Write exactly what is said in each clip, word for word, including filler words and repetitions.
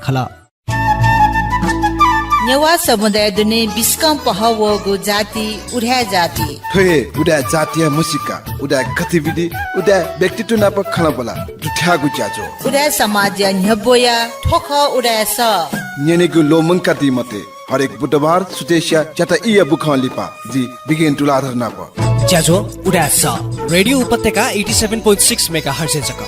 खला। नेवाः समुदाय दुने बिस्कं पहः वःगु जाति उदाय् जाति। थ्व हे उदाय् जातिया म्हसीका, उदाय् गतिविधि, उदाय् व्यक्तित्व नाप खँल्हाबल्हा दुथ्याःगु ज्याझ्वः। उदाय् समाजया न्ह्यब्वया थ्व खः उदाय् सः। न्यनेगु ल्वःमंकादी मते। हरेक बुधबार सुथसिया च्याता ईया बुखं लिपा जि बिगेन तुलाधर नाप। ज्याझ्वः उदाय् सः। रेडियो उपत्यका eighty seven point six megahertz जक।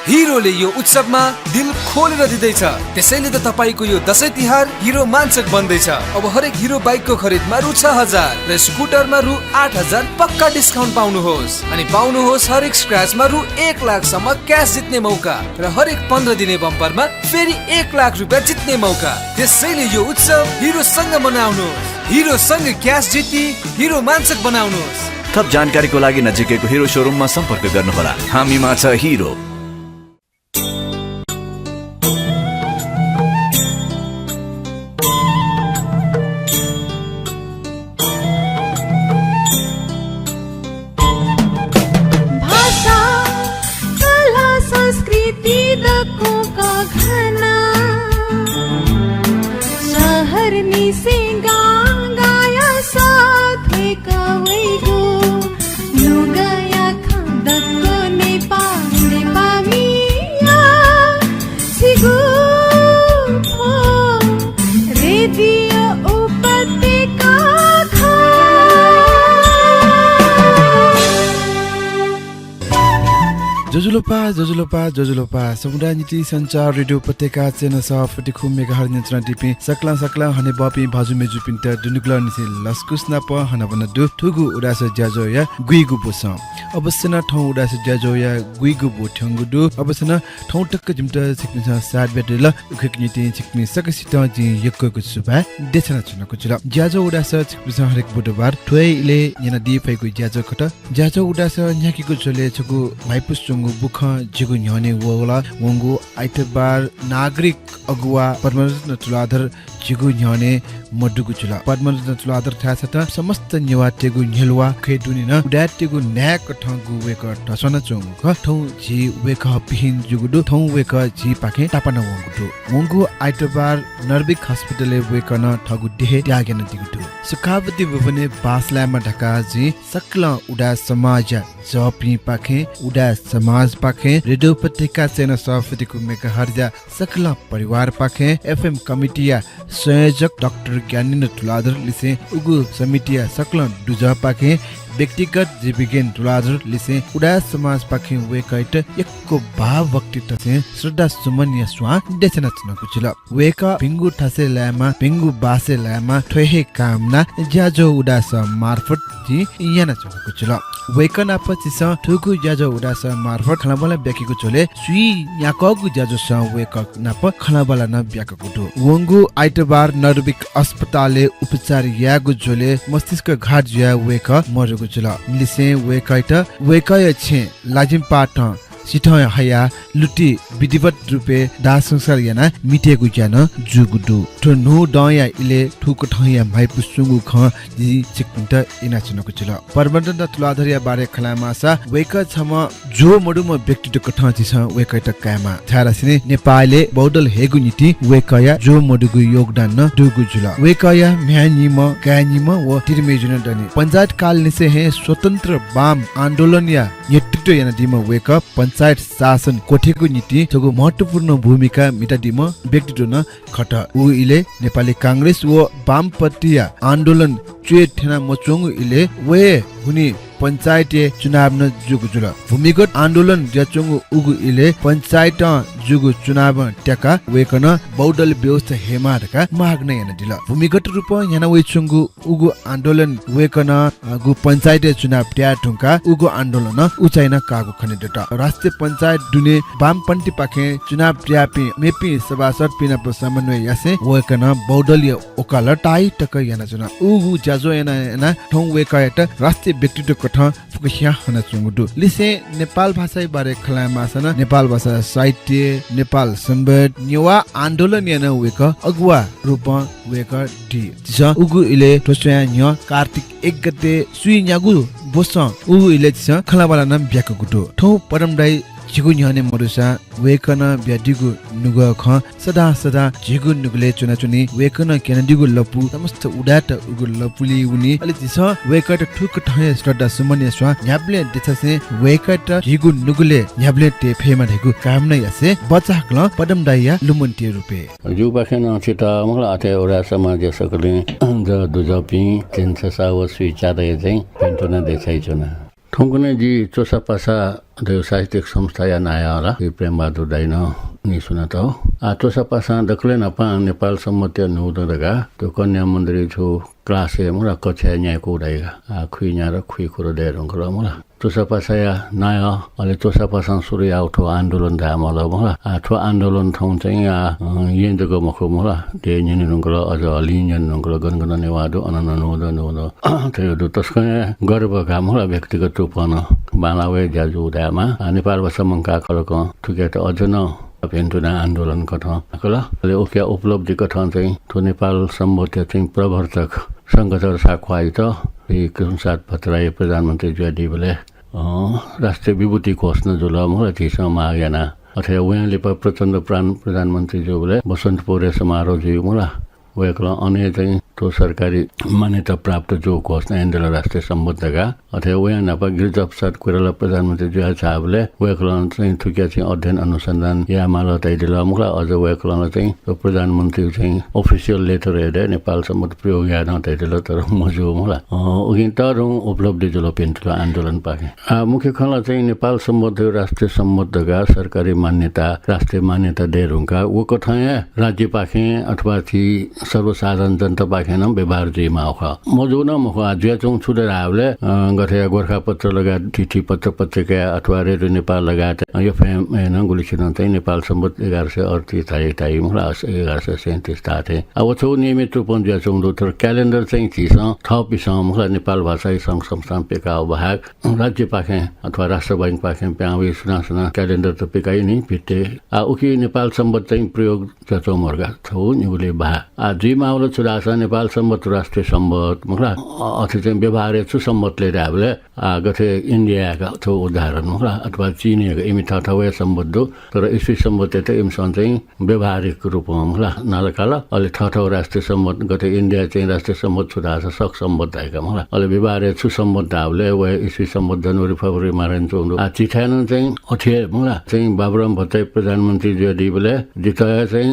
हिरोले यो उत्सवमा दिल खोलेर दिँदैछ। त्यसैले त तपाईंको यो दशैं तिहार हिरो माञ्चक बन्दैछ। अब हरेक हिरो बाइकको खरिदमा रु छ हजार र स्कुटरमा रु आठ हजार पक्का डिस्काउन्ट पाउनुहोस्। अनि पाउनुहोस् हरेक स्क्रैचमा रु एक लाखसम्म क्यास जित्ने मौका र हरेक पन्ध्र दिने बम्परमा फेरि एक लाख रुपियाँ जित्ने मौका। त्यसैले यो उत्सव हिरोसँग मनाउनुहोस्। हिरोसँग क्यास जिती हिरो माञ्चक बनाउनुहोस्। थप जानकारीको लागि नजिकैको हिरो सोरुममा सम्पर्क गर्नुहोला। हामीमा छ हिरो। भाषा, कला, संस्कृति दक्वं कःघाना। शहरनिसें गांगाया सः थ्वय्क वइगु। नुगःया खँ दक्व नेपाः, नेपाःमिया झीगु थ्व रेडियो उपत्यका खः। ज्वजलपा, ज्वजलपा, ज्वजलपा। समुदाय निंतिं सञ्चार रेडियो उपत्यका चय्न्हय् सः forty-two megahertz न्यनाच्वनादीपिं सकलें सकलें हनेबहःपिं भाजु मय्जुपिन्त दुनुगलंनिसें लसकुस नाप हनाबना दु। थुगु उदाय् सः ज्याझ्वःया गुइगु ब्वसः। अवश्य नं थौं उदाय् सः ज्याझ्वःया गुइगु ब्व थ्यंगु दु। अवश्य नं थौं तक जिमित छिकपिन्सं साथ बियादिल। उकिया निंतिं छिकपिं सकसितं जिं यक्व यक्व सुभाय् देछानाच्वनागु जुल। ज्याझ्वः उदाय् सः छिकपिन्सं हरेक बुधबार थ्व हे इलय् न्यनादी फइगु ज्याझ्वः खः। ज्याझ्वः उदाय् सः न्ह्याकेगु झ्वलय् छगू म्हाइपुसे च्वंगु बुखँ जिगु न्ह्यःने वःगु ला। वंगु आइतबार नागरिक अगुवा पद्मरत्न तुलाधर जिगु न्ह्यःने मदुगु जुल। पद्मरत्न तुलाधर थाय् साथं समस्त नेवाःतय्गु न्ह्यलुवा खय् दुने नं उदाय्‌तय्गु न्हाय्कथंगु वय्कः धस्वानाच्वंगु खः। थौं झी वय्कःपिं जूगु दु। थौं वय्कः झीपाखें तापाना वंगु दु। वंगु आइतबार नर्भिक हस्पिटलय् वय्कलं थःगु देह त्याग यानादीगु दु। सुखावती भुवनय् बास लायेमा धकाः जिं सकलें उदाय् समाजया जःपिंपाखें, उदाय् समाजपाखें, रेडियो उपत्यका चय्न्हय् सः forty-two megahertz या सकलें परिवारपाखें, एफएम कमिटीया संयोजक डाक्टर ज्ञानेन्द्र तुलाधर लिसें उगु समितिया सकलें दुजःपाखें, व्यक्तिगत जि बिगेन तुलाधर लिसें उदाय् समाजपाखें वय्कःयात यक्व भावभक्ति तसें श्रद्धा सुमनया स्वां देछानाच्वनागु जुल। वय्कः भिंगु थासय् लायेमा, भिंगु बासय् लायेमा, थ्व हे कामना ज्याझ्वः उदाय् सः मार्फत जिं यानाच्वनागु जुल। वय्कः नाप झीसं थुगु ज्याझ्वः उदाय् सः मार्फत खँल्हाबल्हा ब्याकेगु झ्वलय् स्वीन्याकःगु ज्याझ्वःसं वय्कः नाप खँल्हाबल्हा नं ब्याकागु दु। वंगु आइतबार नर्भिक अस्पतालय् उपचार यायेगु झ्वलय् मस्तिष्क घात जुयाः वय्कः मदुगु जुल। लिसें वय्कःयात वय्कःया छेँय् लाजिंपातं सिथं हयाः लुति विधिवत रूपय् दाह संस्कार यानाः मितेगु ज्या नं जूगु दु। थ्व न्हूदँया इलय् थुकथंया म्हाइपुसे च्वंगु खँ जिं छिकपिन्त यानाच्वनागु जुल। पद्मरत्न तुलाधरया बारे खँ ल्हायेमाःसा वय्कः छम्ह ज्वः मदुम्ह व्यक्तित्व कथं झीसं वय्कःयात कायेमाः। छाय्धाःसा नेपालय् बहुदल हयेगु निंतिं वय्कःया ज्वः मदुगु योगदान नं दुगु जुल। वय्कःया म्ह्याय्‌निम्ह, काय्‌निम्ह व तिरिमय्जु नं दनि। पञ्चायत कालंनिसें हे स्वतन्त्र वाम आन्दोलनया नेतृत्व यानादीम्ह वय्कः पञ्चायत शासन क्वथ्यंगु निंतिं छगू महत्त्वपूर्ण भूमिका म्हितादीम्ह व्यक्तित्व नं खः। उ इलय् नेपाली कांग्रेस व वामपन्थीया आन्दोलन च्वय् थ्यना मच्वंगु इलय् व हे हुनिं पञ्चायतया चुनाव नं जूगु जुल। भूमिगत आन्दोलन जुयाच्वंगु उगु इलय् पञ्चायतं जूगु चुनावं त्याकाः वय्कलं बहुदल व्यवस्था हयेमाः धकाः माग नं यानादिल। भूमिगत रूपं न्ह्याना वयाच्वंगु उगु आन्दोलन वय्कलं, अ, गु पञ्चायतया चुनाव तये धुंकाः उगु आन्दोलनं उचाइ नं काःगु खनेदत। राष्ट्रिय पञ्चायत दुने वामपन्थीपाखें चुनाव तयापिं मेपिं सभासदपिं नाप समन्वय यासें वय्कलं बहुदलीय वकालत तक यानाच्वन। उगु ज्याझ्वः याना यानाः थौं वय्कःयात राष्ट्रिय व्यक्तित्व कथं फुक्कसियां हनाच्वंगु दु। लिसें नेपाल भाषाया बारे खँ ल्हायेमाःसा नं नेपाल भाषा साहित्य, नेपाल संवत, नेवाः आन्दोलनया नं वय्कः अगुवा रूपं वय्कः दी। झीसं उगु इलय् थ्व स्वयां न्ह्यः कार्तिक एक गते स्वीन्यागू ब्वसं उगु इलय् झीसं खँल्हाबल्हा नं ब्याकागु दु। थौं पद्म दाइ झीगु न्ह्यःने मदुसा वय्कलं बियादीगु नुगः खँ सदां सदां झीगु नुगलय् च्वनाच्वनी। वय्कलं क्यनादीगु लँपु समस्त उदाय्त उगु लँपुलिइ वनी। अले झीसं वय्कःयात थुकथं हे श्रद्धा सुमन यासें न्ह्याबलें देछासें वय्कःयात झीगु नुगलय् न्ह्याबलें तये फयेमा धइगु कामना यासें बचाहाकलं पद्म दाइया लुमन्तिया रूपय्। जिगुपाखें नं छितः मखु ला अथे उदाय् समाजया सकलें जःदुजःपिं थ्यंछसः व स्वीचारय् चाहिँ भिन्तुना देछाइच्वना। थौंकन्हय् जि च्वसापासा धइगु साहित्यिक संस्थाया नायः ला श्री प्रेमबहादुर दाइनं नीस्वनातःगु। आः च्वसापासां दकलय् न्हापां नेपाल संवत्‌या न्हूदँ धकाः थ्व कन्या मन्दिरय् छगू class-य् मखु ला कक्षाय् न्यायेकूगु धइगु। आः खुइन्यादँ खुइखुदँ दये धुंकल मखु ला। च्वसापासाया नायः, अले च्वसापासां सुरु याःगु थ्व आन्दोलन धायेमाल मखु ला। आः थ्व आन्दोलन थौं चाहिँ आः, अँ, येँ जक मखु मखु ला, देय् न्ह्यने धुंकल, अझ हलिं न्ह्यने धुंकल, गन गन नेवाः दु, अन नं न्हूदँ न्हूदँ थथे दु। तसकं हे गर्व का मखु ला, व्यक्तिगत रूपं नं बांलाः वये ज्या जू धायेमाः। आः, नेपाल भाषा मंकाः खलकं थुकियात अझ नं भिन्तुना आन्दोलन कथं कल। अले उकिया उपलब्धि कथं चाहिँ थ्व नेपाल संवत्‌या चाहिँ प्रवर्तक शंखधर साख्वाःयात श्री कृष्णसाद भट्टराई प्रधानमन्त्री जुयादीबलय्, अँ, राष्ट्रिय विभूति घोषणा जुल मखु ला, झीसं माग यानाः। अथे वयां लिपा प्रचण्ड प्राण प्रधानमन्त्री जूबलय् बसन्तपुरय् समारोह जुइ मखु ला। वय्कलं अन हे चाहिँ थ्व सरकारी मान्यता प्राप्त जूगु घोषणा यानादिल राष्ट्रिय संवत् धकाः। अथे वयां न्हापा गिरिजाप्रसाद कोइराला प्रधानमन्त्री जुयाः झाःबलय् वय्कलं चाहिँ थुकिया चाहिँ अध्ययन अनुसन्धान यायेमाल धयादिल मखु ला। अझ वय्कलं ला चाहिँ थ्व प्रधानमन्त्रीया चाहिँ official letter-य् हे नेपाल संवत् प्रयोग याये नं धयादिल, तर मजू मखु ला। अँ, उकिं तःधंगु उपलब्धि जुल भिन्तुना आन्दोलनपाखें। आः, मुख्य खँ ला चाहिँ नेपाल संवत् राष्ट्रिय संवत् धकाः सरकारी मान्यता, राष्ट्रिय मान्यता दये धुंकाः व कथं हे राज्यपाखें अथवा झी सर्वसाधारण जनतापाखें नं व्यवहार जुइमाःगु खः। मजू नं मखु, आः जुयाच्वंगु छु दु धाःबलय्, अँ, गथे गोरखापत्र लगायत थीथी पत्र पत्रिका अथवा रेडियो नेपाल लगायत, अँ, एफएमय् नं गुलिसिनं चाहिँ नेपाल संवत् एघार सय अडतिस धाइ, धाइ मखु ला, एघार सय सैँतिस धाःथें। आः व छगू नियमित रूपं जुयाच्वंगु दु, तर calendar चाहिँ झीसं थःपिसं मखु ला, नेपाल भाषाया संघ संस्थां पिकाःगु बाहेक राज्यपाखें अथवा राष्ट्र बैंकपाखें पिहां वइ सुनां सुनां calendar त पिकाइ नि भित्ते। आः उकी नेपाल संवत् चाहिँ प्रयोग जुयाच्वंगु मरु का, थ्व निगुलिइ बाः। आः जुइमाःगु ला छु धाःसा नेपाल संवत् राष्ट्रिय संवत् मखु ला। अ-, अथे चाहिँ व्यवहारय् छु संवत् लय् धाःबलय्, आः गथे इन्डियाया का थ्व उदाहरण मखु ला, अथवा चीनया का, इमि थःथःगु हे संवत् दु, तर इस्वी संवत्‌यात इमिसं चाहिँ व्यावहारिक रूपं मखु ला नालाकाल। अले थःथःगु राष्ट्रिय संवत्, गथे इन्डियाया चाहिँ राष्ट्रिय संवत् छु धाःसा शक संवत् धाइ का मखु ला। अले व्यवहारय् छु संवत् धाःबलय् व इस्वी संवत् जनवरी फरवरी मारें च्वंगु दु। आः झीथाय् नं चाहिँ अथे हे मखु ला, चाहिँ बाबुराम भट्टराई प्रधानमन्त्री जुयादीबलय् जितः हे चाहिँ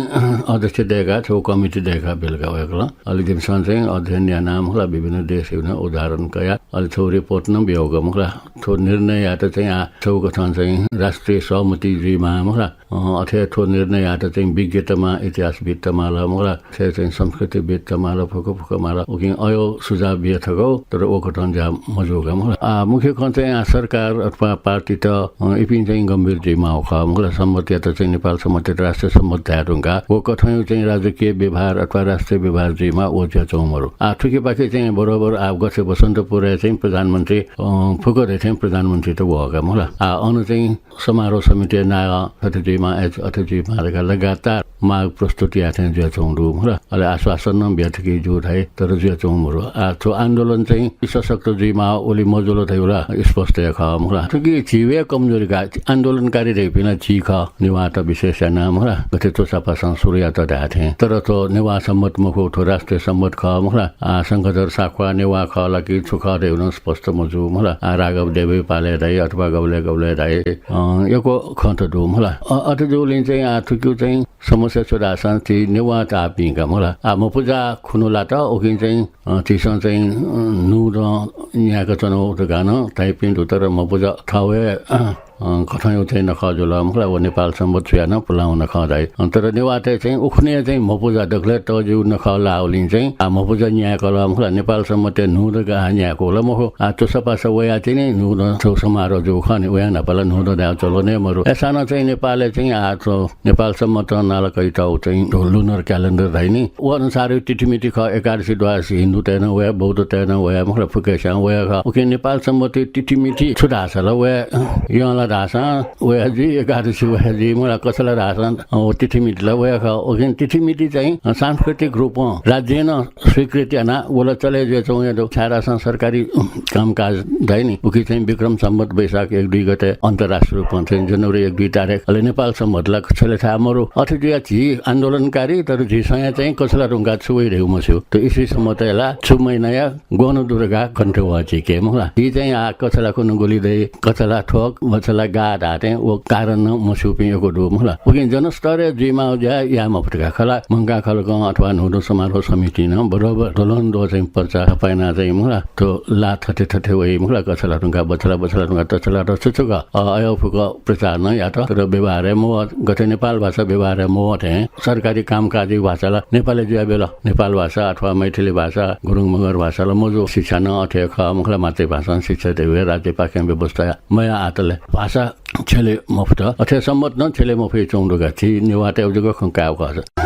अध्यक्ष दय्काः छगू committee दय्काबिल का वय्कलं। अले जिमिसं चाहिँ अध्ययन यानाः मखु ला, विभिन्न देशया नं उदाहरण कयाः अले छगू report नं बियागु मखु ला। थ्व निर्णययात चाहिँ आः छगू कथं चाहिँ राष्ट्रिय सहमति जुइमाः मखु ला। अँ, अथे थ्व निर्णययात चाहिँ विज्ञत माः, इतिहासविदत माल मखु ला, अथे चाहिँ संस्कृतिविदत माल, फुक्क फुक्क माल। उकिं अय् सुझाव बिया थकू, तर व कथं ज्या मजू का मखु ला। आः मुख्य खँ चाहिँ आः सरकार अथवा पार्टीत, अँ, इपिं चाहिँ गम्भीर जुइमाःगु खः मखु ला। संवत्‌यात चाहिँ नेपाल संवत्‌यात राष्ट्रिय संवत् धाये धुंकाः व कथंया चाहिँ राजकीय व्यवहार अथवा राष्ट्रिय व्यवहार जुइमाः व जुयाच्वंगु मरु। आः थुकिपाखे चाहिँ बरोबर आः गथे बसन्तपुरय् चाहिँ प्रधानमन्त्री, अँ, फुक्क धइथें प्रधानमन्त्रीत वः का मखु ला। आः अन चाहिँ समारोह समितिया नायः थथे जुइमाः, अथे जुइमाः धकाः लगातार माग प्रस्तुत याःथें जुयाच्वंगु दु मखु ला। अले आश्वासन नं बिया थकी जू धाइ, तर जुयाच्वंगु मरु। आः थ्व आन्दोलन चाहिँ सशक्त जुइमाः, उलि मजुल धइगु ला स्पष्ट हे खः मखु ला। थुकी झी हे कमजोरी का, आन्दोलनकारी धइपिं ला झी खः, नेवाःत विशेष यानाः मखु ला। गथे च्वसापासां सुरु यात धाःथें, तर थ्व नेवाः संवत् मखु, थ्व राष्ट्रिय संवत् खः मखु ला। आः शंखधर साख्वाः नेवाः खः ला कि छु खः धइगु नं स्पष्ट मजू मखु ला। आः राघव देवया पालय् धाइ अथवा गबलय् गबलय् धाइ, अँ, यक्व खँ त दु मखु ला। अ-, अथे जूगुलिं चाहिँ आः थुकिया चाहिँ समस्या छु धाःसां झी नेवाः धाःपिं का मखु ला। आः मपुजा खुन्हु लात, उकिं चाहिँ, अँ, झीसं चाहिँ, अँ, न्हूदँ न्यायेकाच्वनागु धकाः नं धाइपिं दु, तर मपुजा थःगु हे, अँ, अँ, कथंया चाहिँ नखः जुल मखु ला, व नेपाल संवत् छुया नं पुलांगु नखः धाइ। अँ, तर नेवाःतय् चाहिँ उखुन्हु हे चाहिँ मपुजा दकलय् तःजिगु नखः लाःगुलिं चाहिँ, आः मपुजा न्यायेकल मखु ला, नेपाल संवत्‌या न्हूदँ का न्यायेकल मखु। आः च्वसापासा वयाः तिनि न्हूदँ छगू समारोह जूगु खः नि, वयां न्हापा ला न्हूदँ धायेगु चलन हे मरु। अय्सां नं चाहिँ नेपालय् चाहिँ आः थ्व नेपाल संवत् नालाकाः तःगु चाहिँ lunar calendar धाइ नि, व अनुसार तिथिमिति खः, एकादशी द्वादशी हिन्दूतय् नं वया, बौद्धतय् नं वया मखु ला, फुक्कसियां वया खः। उकिं नेपाल संवत्‌या तिथिमिति छु धाःसा ला वया, यं ला धाःसां वया जुइ, एकादशी वया जुइ, मला कछला धाःसां, अ, व तिथि मिति ला वया खः। उकिं तिथि मिति चाहिँ, अ, सांस्कृतिक रूपं राज्यं नं स्वीकृति यानाः व ला चले जुयाच्वंगु दु। छाय्धाःसां सरकारी, अ, कामकाज धाइ नि, उकी चाहिँ विक्रम सम्वत वैशाख एक दुई गते अन्तर्राष्ट्रिय रूपं चाहिँ जनवरी एक दुई तारिख, अले नेपाल सम्वत ला छ्यले थाय् मरु। अथे जुयाः झी आन्दोलनकारी, तर झीसं चाहिँ कछला धुंकाः छु वइ धइगु मस्यू। त इस्वी सम्वतय् ला छु महिनाया ग्वन्हु दु धकाः कन्थे वःचिके मखुला। झी चाहिँ आः कछला कुन्हु गुलि दइ, कछला थ्व, कछला गाः धाःथें व कारण नं मस्यूपिं यक्व दु मखुला। उकिं जनस्तरय् जुइमाःगु ज्या याये मफुत का। खला मंकाः खलकं अथवा न्हूदँ समारोह समितिं नं बरोबर द्वलंद्वः चाहिँ प्रचार याना चाहिँ मखुला। थ्व ला थथे थथे वइ मखुला, कछला धुंकाः बछला, बछला धुंकाः तछला, त छु छु का, अ, अय् फुक्क प्रचार नं यात। तर व्यवहारय् मवः, गथे नेपाल भाषा व्यवहारय् मवः थें सरकारी कामकाजी भाषा ला नेपालय् जुया बेल। नेपाल भाषा अथवा मैथिली भाषा, गुरुङ मगर भाषा ला मजू। शिक्षा नं अथे खः मखुला, मातृभाषां शिक्षा दयेगु राज्यपाखें व्यवस्था मयाः आतले भाषा छ्यले मफुत। अथे सम्वत नं छ्यले मफयाच्वंगु दु का। झी नेवाःतय् जक खँ कायेगु खः।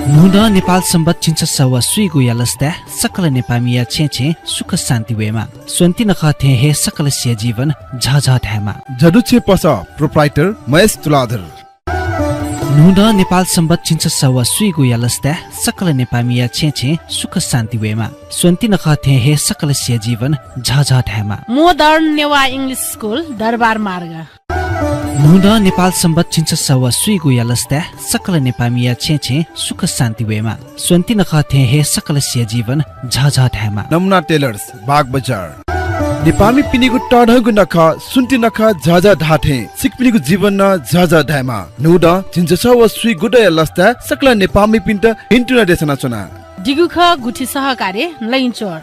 न्हूदँ नेपाल सम्बत झिंछसः व स्वीगू या लसताय् सकल नेपाःमिया छेँ छेँ सुख शान्ति वयेमा। स्वन्ति नखः थें हे सकलसिया जीवन झःझः धायेमा। जदुछेँ पसः, proprietor महेश तुलाधर। न्हूदँ नेपाल सम्बत झिंछसः व स्वीगू या लसताय् सकल नेपाःमिया छेँ छेँ सुख शान्ति वयेमा। स्वन्ति नखः थें हे सकलसिया जीवन झःझः धायेमा। Modern नेवाः English School, दरबार मार्ग। न्हूदँ नेपाल सम्बत झिंछसः व स्वीगू या लसताय् सकल नेपाःमिया छेँ छेँ सुख शान्ति वयेमा। स्वन्ति नखः थें हे सकलसिया जीवन झःझः धायेमा। नमुना टेलर्स, बागबजार। नेपाःमिपिनिगु तःधंगु नखः, स्वन्ति नखः झःझः धाःथें छिकपिनिगु जीवन नं झःझः धायेमा। न्हूदँ झिंछसः व स्वीगू या लसताय् सकल नेपाःमिपिन्त भिन्तुना देछानाच्वना। दिगु खः गुथि सहकारी लैंचोर।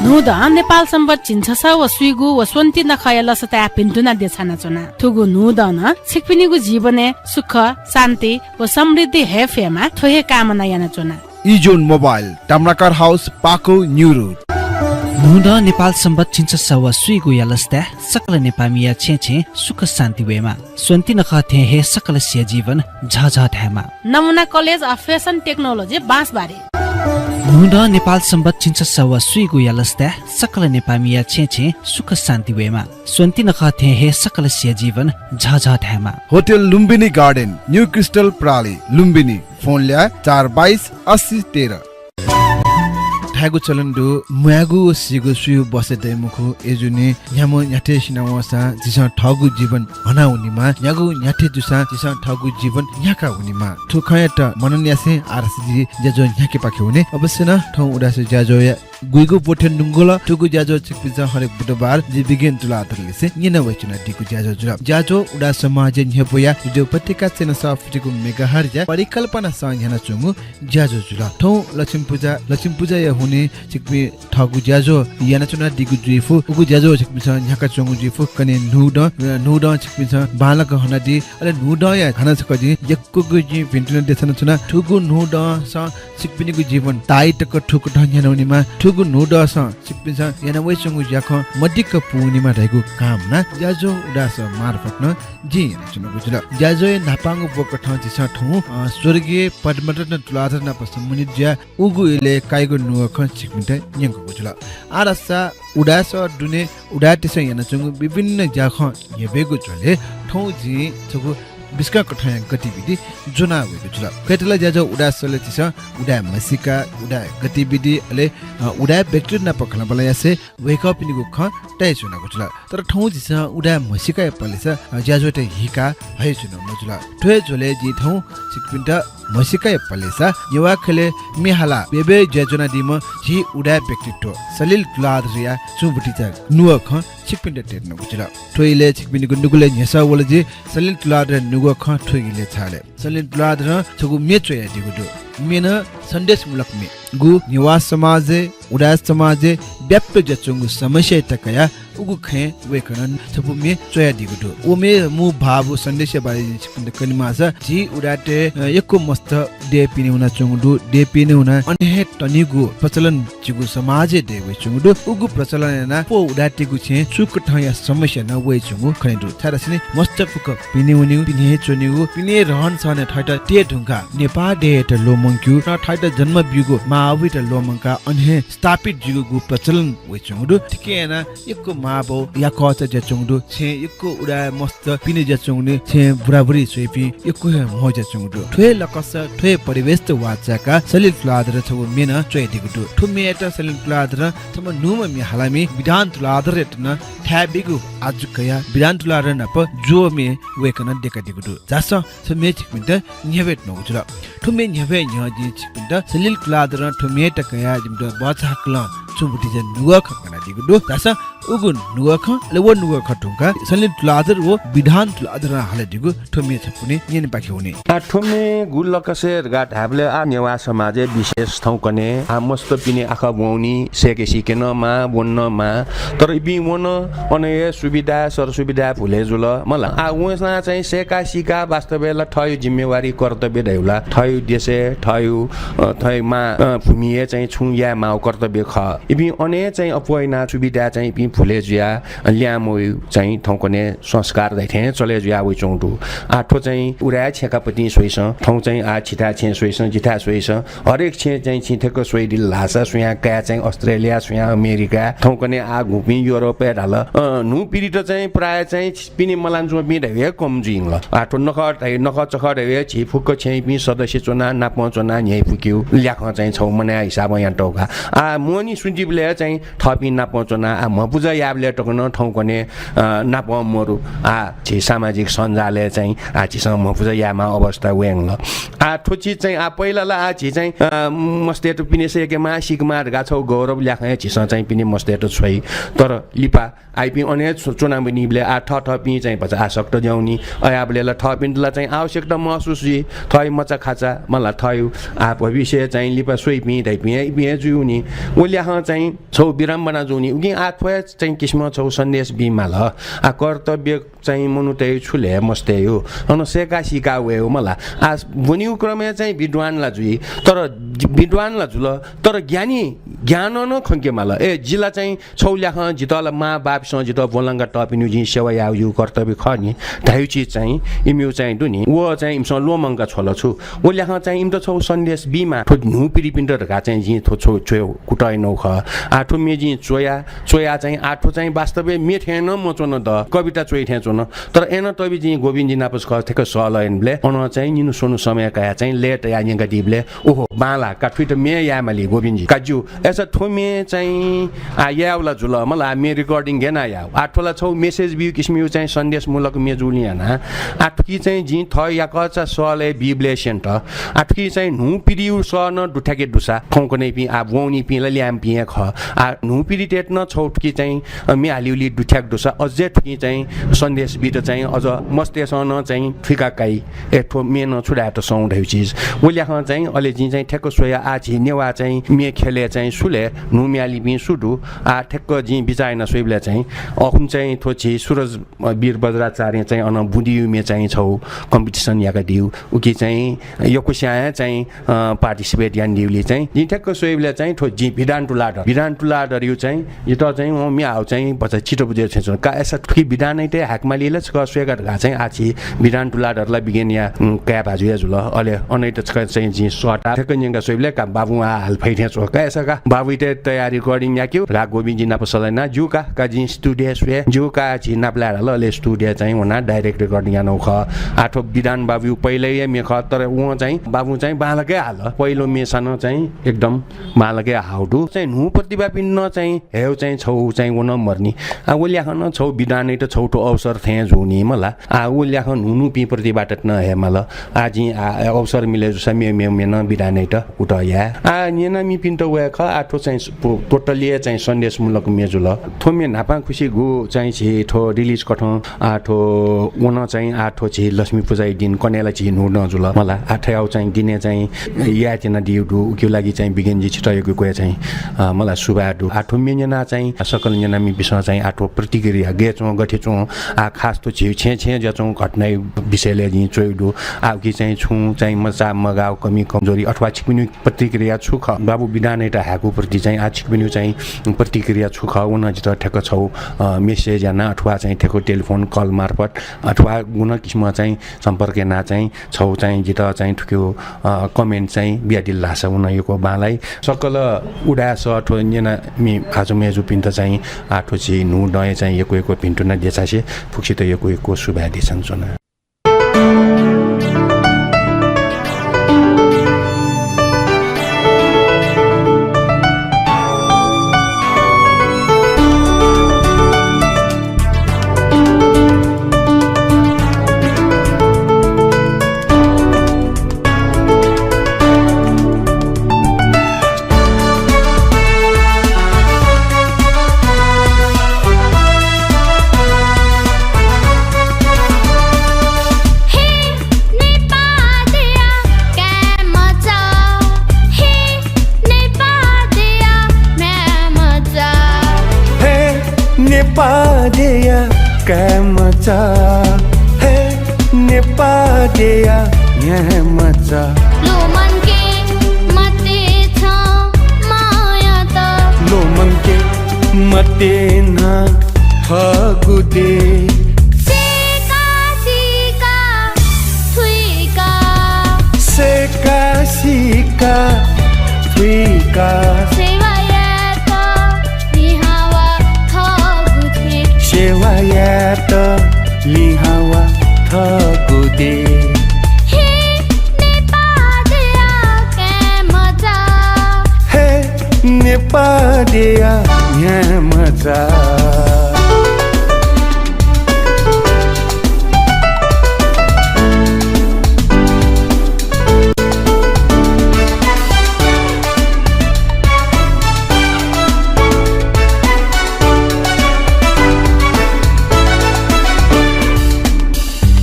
न्हूदँ नेपाल सम्बत झिंछसः व स्वीगू व स्वन्ति नखःया लसताय् भिन्तुना देछानाच्वना। थुगु न्हूदँ नं छिकपिनिगु जीवनय् सुख, शान्ति व समृद्धि हये फयेमा थ्व हे कामना यानाच्वना। इजोन मोबाइल, डामराकार हाउस, पाको, न्यू रोड। न्हूदँ नेपाल सम्बत झिंछसः व स्वीगू या लसताय् सकल नेपाःमिया छेँ छेँ सुख शान्ति वयेमा। स्वन्ति नखः थें हे सकलसिया जीवन झःझः धायेमा। नमुना College of Fashion Technology, बाँसबारी। न्हूदँ नेपाल सम्बत झिंछसः व स्वीगू या लसताय् सकल नेपाःमिया छेँ छेँ सुख शान्ति वयेमा। स्वन्ति नखः थें हे सकलसिया जीवन झःझः धायेमा। होटल लुम्बिनी गार्डन, न्यू क्रिस्टल प्राली, लुम्बिनी। फोन ल्याः, चार बाइस अस्सी तेह्र। धायेगु चलन दु, म्वायेगु व सीगु सुयां बसय् दइ मखु। अय्जूगुलिं न्ह्याम्ह न्ह्याथे सिनावंसां झीसं थःगु जीवन हना वनेमा, न्यागू न्ह्याथे जूसां झीसं थःगु जीवन न्ह्याका वनेमा। थ्व खँयात मनन यासें आः धाःसा जि ज्याझ्वः न्ह्याकेपाखे वने। अवश्य नं थौं उदाय् सः ज्याझ्वःया गुइगू ब्वथय् न्वंगु ला। थुगु ज्याझ्वः छिकपिन्सं हरेक बुधबार जि बिगेन तुलाधरलिसे न्यना वयाच्वनादीगु ज्याझ्वः जुल। ज्याझ्वः उदाय् समाजया न्ह्यब्वया रेडियो उपत्यका च्यानल सयपन्ध्र मेगाहर्जया परिकल्पनासं न्ह्यानाच्वंगु ज्याझ्वः जुल। थौं लक्ष्मी पुजा, लक्ष्मी पुजाया हुनिं छिकपिं थःगु ज्याझ्वः यानाच्वनादीगु जुइफु। उगु ज्याझ्वः छिकपिन्सं न्ह्याकाच्वंगु जुइफु। कन्हय् न्हूदँ, अ, न्हूदँ छिकपिन्सं बांलाक हनादी। अले न्हूदँया हानं छकः जिं यक्वगु जिं भिन्तुना देछानाच्वना। थुगु न्हूदँसं छिकपिनिगु जीवन ताइ तक थुकथं न्ह्याना वनेमा। थुगु न्हूदँसं छिकपिन्सं याना वयाच्वंगु ज्याखँ मदिक्क पूवनेमा धइगु कामना ज्याझ्वः उदाय् सः मार्फत नं जिं यानाच्वनागु जुल। ज्याझ्वःया न्हापांगु ब्वकथं झीसं थौं, अ, स्वर्गीय पद्मरत्न तुलाधर नाप सम्मानित जुयाः उगु इलय् काइगु नुगः खँ छिकपिन्त न्यंकूगु जुल। आः धाःसा उदाय् सः दुने उदाय्‌तय्‌सं यानाच्वंगु विभिन्न ज्याखँ न्ह्यब्वयेगु झ्वलय् थौं जिं छगू बिस्कं कथंया गतिविधि ज्वना वयागु जुल। खय्‌त ला ज्याझ्वः उदाय् सलय् झीसं उदाय् म्हसीका, उदाय् गतिविधि, अले, अ, उदाय् व्यक्तित्व नाप खँल्हाबल्हा यासें वय्‌कःपिनिगु खँ तयाच्वनागु जुल। तर थौं झीसं उदाय् म्हसीकाया पलेसा, अ, ज्याझ्वःत हिका हयाच्वनागु मजुल। थ्व हे झ्वलय् जिं थौं छिकपिन्त म्हसीकाया पलेसा नेवाः ख्यलय् म्ये हालाः बय्‌बय् जुयाच्वनादीम्ह झी उदाय् व्यक्तित्व सलिल तुलाधरया छुं भतिचा नुगः खँ छिकपिन्त तयेधुनागु जुल। थ्व इलय् छिकपिनिगु नुगलय् न्ह्यसः वल जि सलिल तुलाधरया नुगः खँ थ्व इलय् छाय्‌ले। सलिल तुलाधरं छगू म्ये च्वयादीगु दु। म्ये नं सन्देशमूलक म्ये। गु नेवाः समाजय्, उदाय् समाजय् व्याप्त जुयाच्वंगु समस्यायात कयाः उगु खँय् वय्‌कलं छपु म्ये च्वयादीगु दु। व म्ये मू भाव व सन्देशया बारे जिं छिकपिन्त कनेमाःसा, झी उदाय्‌तय्, अ, यक्व मस्त देय् पिने वनाच्वंगु दु। देय् पिने वनाः अन हे तनीगु प्रचलन झीगु समाजय् दयेवयाच्वंगु दु। उगु प्रचलन यानाः अप्वः उदाय्‌तय्‌गु छेँय् सुकथंया समस्या नं वयाच्वंगु खने दु। छाय्‌धाःसा नि मस्त फुक्क पिने वनीगु, पिने हे च्वनीगु, पिने हे रहनसहनय् थःत तये धुंकाः नेपाः देय्‌यात ल्वःमंकीगु, थःत जन्म ब्यूगु मां अबुइत ल्वःमंकाः अन हे स्थापित जुइगु प्रचलन वइच्वंगु दु। थुकिं यानाः यक्व मांबौ याकःचा जुयाच्वंगु दु। छेँ यक्व उदाय् मस्त पिने जुयाच्वंगुलिं छेँ बुराबुरी च्वइपिं यक्व हे म्हो जुयाच्वंगु दु। थ्व हे लकस, थ्व हे परिवेशत वाःचाय्काः सलिल तुलाधरं छगू म्ये नं च्वयादीगु दु। थ्व म्येयात सलिल तुलाधरं छम्ह न्हूम्ह म्ये हालामि विधान तुलाधरयात नं थाय् बीगु आज्जु कयाः विधान तुलाधर नाप ज्वः म्ये वय्कलं दय्कादीगु दु। झासँ थ्व म्ये छिकपिन्त न्ह्यब्वये धुंकूगु जुल। थ्व म्ये न्ह्यब्वये न्ह्यः जिं छिकपिन्त सलिल तुलाधरं थ्व म्येयात कयाः जिमित बचाहाकलं छुं बुदिंया नुगः खँ कनादीगु दु। झासँ उगु नुगः खँ, अले व नुगः खँ धुंकाः सलिल तुलाधर व विधान तुलाधरं हालादीगु थ्व म्ये छपु न्यनेपाखे वने। आ, थ्व म्ये गु लकसय् धकाः धायेबलय् आ नेवाः समाजय् विशेष थौंकन्हय् आ मस्त पिने आखः ब्वंनि, सय्के सीके नं माः, ब्वने नं माः। तर इपिं वन, अन हे सुविधा, सरसुविधा भुले जुल। मला, आ, वंसां चाहिँ सय्का सीका वास्तवय् ला थःयु जिम्मेवारी, कर्तव्य धयु ला, थःयु देशय्, थःयु, अ, थःयु मां, अ, भूमिय् चाहिँ छुं याये माःगु कर्तव्य खः। इपिं अन हे चाहिँ अप्वः यानाः सुविधा चाहिँ इपिं भुले जुयाः ल्याहां मवयु चाहिँ थौंकन्हय् संस्कार धइथें चले जुया वइच्वंगु दु। आ, थ्व चाहिँ उदाय् छेँकापतिं स्वइसं, थौं चाहिँ आ छिथाय् छेँ स्वइसं, जिथाय् स्वइसं, हरेक छेँ चाहिँ छिं थ्यंक स्वइदिल धाःसा, सुयां काय् चाहिँ अस्ट्रेलिया, सुयां अमेरिका, थौंकन्हय् आ गुपिं युरोपय् धाल। अ, न्हू पिरित चाहिँ प्रायः चाहिँ पिने मलानाच्वंपिं धयु हे कम जुइंगल। आ, थ्व नखः धयु, नखः चखः धयु हे झी फुक्क छेँपिं सदस्य च्वनाः, नापं च्वनाः न्ह्यइ फुकेगु ल्याखं चाहिँ छगू मनाया हिसाबं यानातःगु का। आ, मोहनी सुन्तिबलय् चाहिँ थःपिं नापं च्वनाः, आ, म्हपुजा याःबलय् तक नं थौंकन्हय्, अ, नापं मरु। आ, झी सामाजिक सञ्जालय् चाहिँ, आ, झीसं म्हपुजा यायेमाः अवस्था वयेंगल। आ, थ्व चिज चाहिँ, आ, पहिला ला, आ, झी चाहिँ, अ, मस्तय्त पिने सय्केमाः, सीकेमाः धकाः छगू गौरव ल्याखं हे झीसं चाहिँ पिने मस्तय्त छ्वइ। तर लिपा आ इपिं अन हे च्व-, च्वनावनीबलय् आ थःथःपिं चाहिँ भचा आसक्त जुयावनी। अयाबलय् ला थःपिन्त ला चाहिँ आवश्यकता महसुस जुइ। थःयु मचाखाचा, मला थःयु आ भविष्य चाहिँ लिपा स्वइपिं धइपिं हे इपिं हे जुइवनी। व ल्याखं चाहिँ छगू विडम्बना जुइवनी। उकिं आ थ्व हे चाहिँ किसिमं छगू सन्देश बीमाल। आ कर्तव्य चाहिँ मनूतय् छु ले मस्तय् हो। अन सय्का सीका वये हो मला। आ ब्वनीगु क्रमय् चाहिँ विद्वान ला जुइ, तर विद्वान ला जुल, तर ज्ञानी ज्ञानं नं खंके माल। ए, जि ला चाहिँ छगू ल्याखं जितः ला मां बापिसं जितः ब्वलंका तःपिनिगु जिं सेवा यायेगु जिगु कर्तव्य खः नि धयु चिज चाहिँ इमिगु चाहिँ दु नि, व चाहिँ इमिसं ल्वःमंका छ्वल छु। व ल्याखं चाहिँ इमित छगू सन्देश बीमाः। थ्व न्हू पिरिपिन्त धकाः चाहिँ जिं थ्व छगू च्वय् कुतः यानागु खः। आ थ्व म्ये जिं च्वया, च्वया चाहिँ आ थ्व चाहिँ वास्तवय् म्ये थें नं मच्वन द, कविता च्वइ थें च्वन। तर अय्नं तबि जिं गोविन्दजी नापं छकः थ्यंक सहलह यानाबलय् अन चाहिँ निन्हु स्वन्हु समय कयाः चाहिँ लय् तयाः न्यंकादीबलय् ओहो, बांलाः का, थुइत म्ये यायेमाली गोविन्दजी। का ज्यू, अय्सा थ्व म्ये चाहिँ आ यायेगु ला जुल, मला आ म्ये recording गय् यानाः यायेगु? आ थ्व ला छगू message बीगु किसिमयु चाहिँ सन्देशमूलक म्ये जूलिं यानाः आ थुकी चाहिँ जिं थः याकःचा सहलह बीबलय् स्यनेत आ थुकी चाहिँ न्हू पिरियु सः नं दुथ्याके दुसा, थौंकन्हय्‌पिं आ ब्वंनिपिं ला ल्याय्म्हपिं हे खः। आ न्हू पिरितय्त नं छगू थुकी चाहिँ अ, म्ये हालीगुली दुथ्याक दुसा अझै थुकिं चाहिँ सन्देश बीत चाहिँ अझ मस्तय्‌सं नं चाहिँ थुइका काइ। ए, थ्व म्ये नं छु धायेत सं धयु चिज। व ल्याखं चाहिँ अले जिं चाहिँ ठ्याक्क स्वया, आ झी नेवाः चाहिँ म्ये ख्यलय् चाहिँ सु ले न्हू म्ये हालीपिं सु दु, आ ठ्याक्क जिं बिचाः याना स्वइबलय् चाहिँ अखुन चाहिँ थ्व झी सुरज, अ, वीर बज्राचार्यं चाहिँ अन बुँदियु म्ये चाहिँ छगू competition याकादियु। उकी चाहिँ यक्वस्यां हे चाहिँ अ, participate यानादीबलय् चाहिँ जिं ठ्याक्क स्वइबलय् चाहिँ थ्व जिं विधान तुलाधर, विधान तुलाधरयु चाहिँ जितः चाहिँ वं म्ये हाउ चाहिँ भचा चित्त बुझे छेँ च्वन। का अय्सा थुकी विधानयात हायेक माली ला छकः स्वयेका धकाः चाहिँ आ झी विधान तुलाधर ला बिज्ञानया, उम्, काय् भाजुया जुल। अले अनयात छकः चाहिँ जिं सःताः ठ्याक्क न्यंका स्वइबलय् का बाबुं आ हाले फइ थें च्वं। का अय्सा का बाबुयात तयार recording याकेगु धकाः गोविन्दजी नाप सल्लाह याना। ज्यू का, का जिं studio स्वये। ज्यू का झी नापलाये धाल। अले studio चाहिँ वनाः direct recording यानागु खः। आ थ्व विधान बाबुयु पहिलाया म्ये खः, तर वं चाहिँ बाबुं चाहिँ बांलाक हे हाल। पहिलो म्ये सां नं चाहिँ एकदम बांलाक हे हाउ दु। चाहिँ न्हू प्रतिभापिन्त नं चाहिँ हयेगु चाहिँ छगू चाहिँ व नं मरु नि। आ व ल्याखं नं छगू विधानयात छगू थ्व अवसर थें जू नि मला। आ व ल्याखं न्हू न्हूपिं प्रतिभात नं हये माल। आ जिं आ अवसर मिले जूसा मेमेगु म्ये नं विधानयात कुतः याये। आ न्यनामिपिन्त वये खः। आ थ्व चाहिँ स-, पो-, totally हे चाहिँ सन्देशमूलक म्ये जुल। थ्व म्ये न्हापां खुसिगु चाहिँ झी थ्व release कथं आ थ्व व नं चाहिँ आ थ्व झी लक्ष्मी पुजाया दिं कन्हय् ला झी न्हू नं जुल मला। आ थ्वयागु चाहिँ दिनय् चाहिँ याये त्यनादीगु दु। उकिया लागि चाहिँ बिज्ञानजी छितः यक्व यक्व चाहिँ, अ, मला सुभाय् दु। आ थ्व म्ये न्यनाः चाहिँ सकल न्यनामिपिन्सं चाहिँ आ थ्व प्रतिक्रिया गय् च्वं, गथे च्वं, आ खास थ्व झी छेँ छेँ जुयाच्वंगु घटनाया विषयलय् जिं च्वयु दु। आ उकी चाहिँ छुं चाहिँ मचा मगाउ कमी कमजोरी अथवा छिकपिनि प्रतिक्रिया छु खः? बाबु विधानयात हाय्क व प्रति चाहिँ आः छिकपिनिगु चाहिँ प्रतिक्रिया छु खः, व नं जितः ठ्याक्क छौ, अ, message याना अथवा चाहिँ ठ्याक्क telephone call मार्फत अथवा गुगुं किसिमं चाहिँ सम्पर्क याना चाहिँ छौ चाहिँ जितः चाहिँ थुकियु, अ, comment चाहिँ बियादिल धाःसा व नं यक्व बांलाइ। सकल उदाय् सः थ्व न्यनामि भाजु मय्जुपिन्त चाहिँ आः थ्व झी न्हू दँय् चाहिँ यक्व यक्व भिंतुना देछासें फुक्कसित यक्व यक्व सुभाय् देछानाच्वना। हे नेपाःद्यःया काय्मचा, हे नेपाःद्यःया म्ह्याय्मचा। हे नेपाःद्यःया काय्मचा, हे नेपाःद्यःया म्ह्याय्मचा। लुमंके मते छं मायात। लुमंके मते नं थःगु देय्। सेका सिका थुइका। सेका सिका थुइका। सेवा यायेत लिहां वा थःगु देय्। सेवा यायेत लिहां वा थःगु देय्। हे नेपाःद्यःया काय्मचा। हे नेपाःद्यःया म्ह्याय्मचा।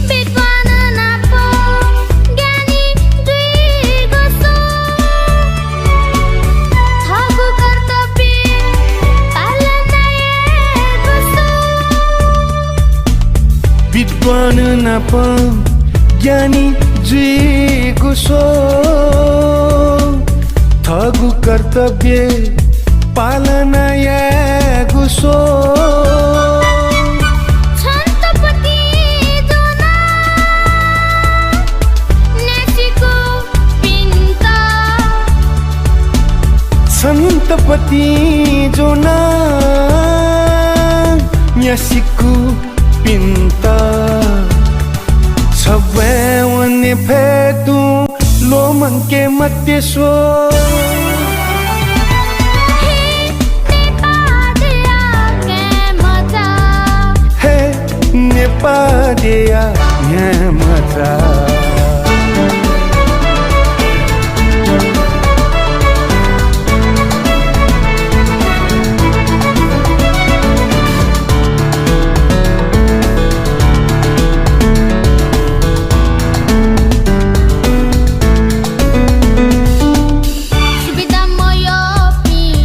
विद्वान नाप ज्ञानी जुइगु सो, थःगु कर्तव्य पालना यायेगु सो। विद्वान नाप ज्ञानी जुइगु सो, थःगु कर्तव्य पालना यायेगु सो। छन्त पति ज्वना न्यासिकु पिन्त। छन्त पति ज्वना न्यासिकु पिन्त। छब्वाँय् वने फय् तुं ल्वःमंके मते स्व। हे नेपाःद्यःया काय्मचा। हे नेपाःद्यःया म्ह्याय्मचा। सुविधा मयःपिं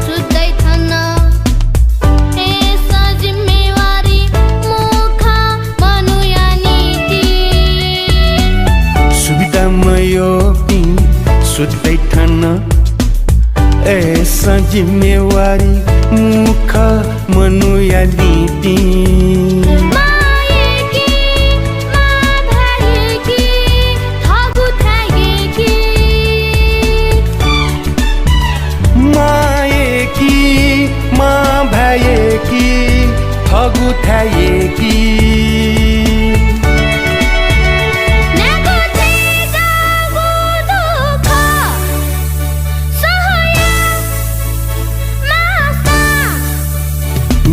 सुत्तै थन, अय्‌सां जिम्मेवारी मुखा मनूया निंतिं। सुविधा मयःपिं सुत्तै थन, अय्‌सां जिम्मेवारी मुखा मनूया निंतिं। मायेकी, मां भायेकी, थःगु थायेकी। मायेकी, मां भायेकी, थःगु थायेकी। न्यागू थें जाःगु दुःख सह याये माःसां।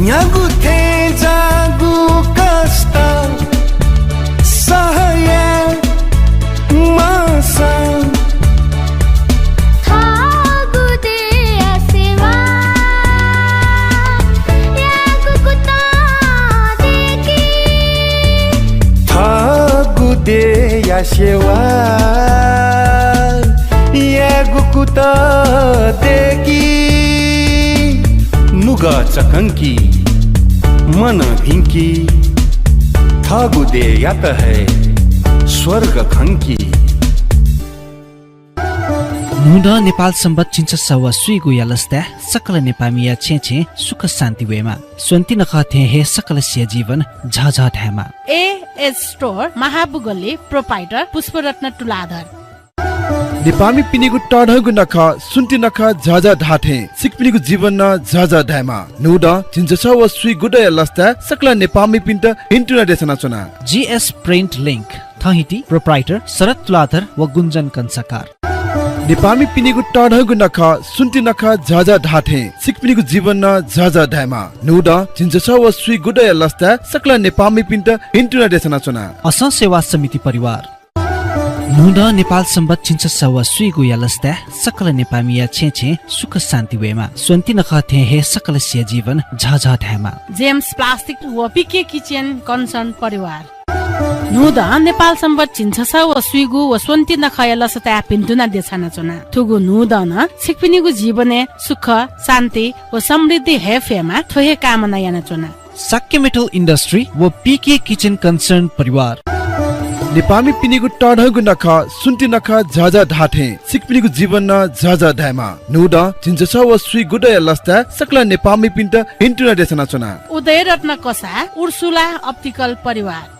न्यागू थें जाःगु कष्ट सह याये माःसां। थःगु देय्‌या सेवा यायेगु कुतः दय्‌की। थःगु देय्‌या सेवा यायेगु कुतः दय्‌की। नुगः चकंकी, मन भिंकी, थःगु देय्‌यात हे स्वर्ग खंकी। न्हूदँ नेपाल संवत् झिंछसः व स्वीगूया लसताय् सकल नेपाःमिया छेँय् छेँय् सुख शान्ति वयेमा। स्वन्ति नखः थें हे सकलसिया जीवन झःझः धायेमा। एएच स्टोर, महाबुगल्ली, प्रोपाइटर पुष्परत्न तुलाधर। नेपाःमिपिनिगु तःधंगु नखः, स्वन्ति नखः झःझः धाःथें छिकपिनिगु जीवन नं झःझः धायेमा। न्हूदँ झिंछसः व स्वीगूदँया लसताय् सकल नेपाःमिपिन्त भिन्तुना देछानाच्वना। जीएस प्रिन्ट लिङ्क, थःहिति, प्रोप्राइटर शरद तुलाधर व गुन्जन कंसाकार। नेपाःमिपिनिगु तःधंगु नखः, स्वन्ति नखः झःझः धाःथें छिकपिनिगु जीवन नं झःझः धायेमा। न्हूदँ झिंछसः व स्वीगूदँया लसताय् सकल नेपाःमिपिन्त भिन्तुना देछानाच्वना। असं सेवा समिति परिवार। न्हूदँ नेपाल संवत् झिंछसः व स्वीगूया लसताय् सकल नेपाःमिया छेँय् छेँय् सुख शान्ति वयेमा। स्वन्ति नखः थें हे सकलसिया जीवन झःझः धायेमा। जेम्स प्लास्टिक व पीके किचेन कन्सर्न परिवार। न्हूदँ नेपाल संवत् झिंछसः व स्वीगू व स्वन्ति नखःया लसताय् भिन्तुना देछानाच्वना। थुगु न्हूदँं नं छिकपिनिगु जीवनय् सुख, शान्ति व समृद्धि हये फयेमा थ्व हे कामना यानाच्वना। शाक्य मेटल इन्डस्ट्री व पीके किचेन कन्सर्न परिवार। नेपाःमिपिनिगु तःधंगु नखः, स्वन्ति नखः झःझः धाःथें छिकपिनिगु जीवन नं झःझः धायेमा। न्हूदँ झिंछसः व स्वीगूदँया लसताय् सकल नेपाःमिपिन्त भिन्तुना देछानाच्वना। उदयरत्न कसाः, उर्सुला अप्टिकल परिवार।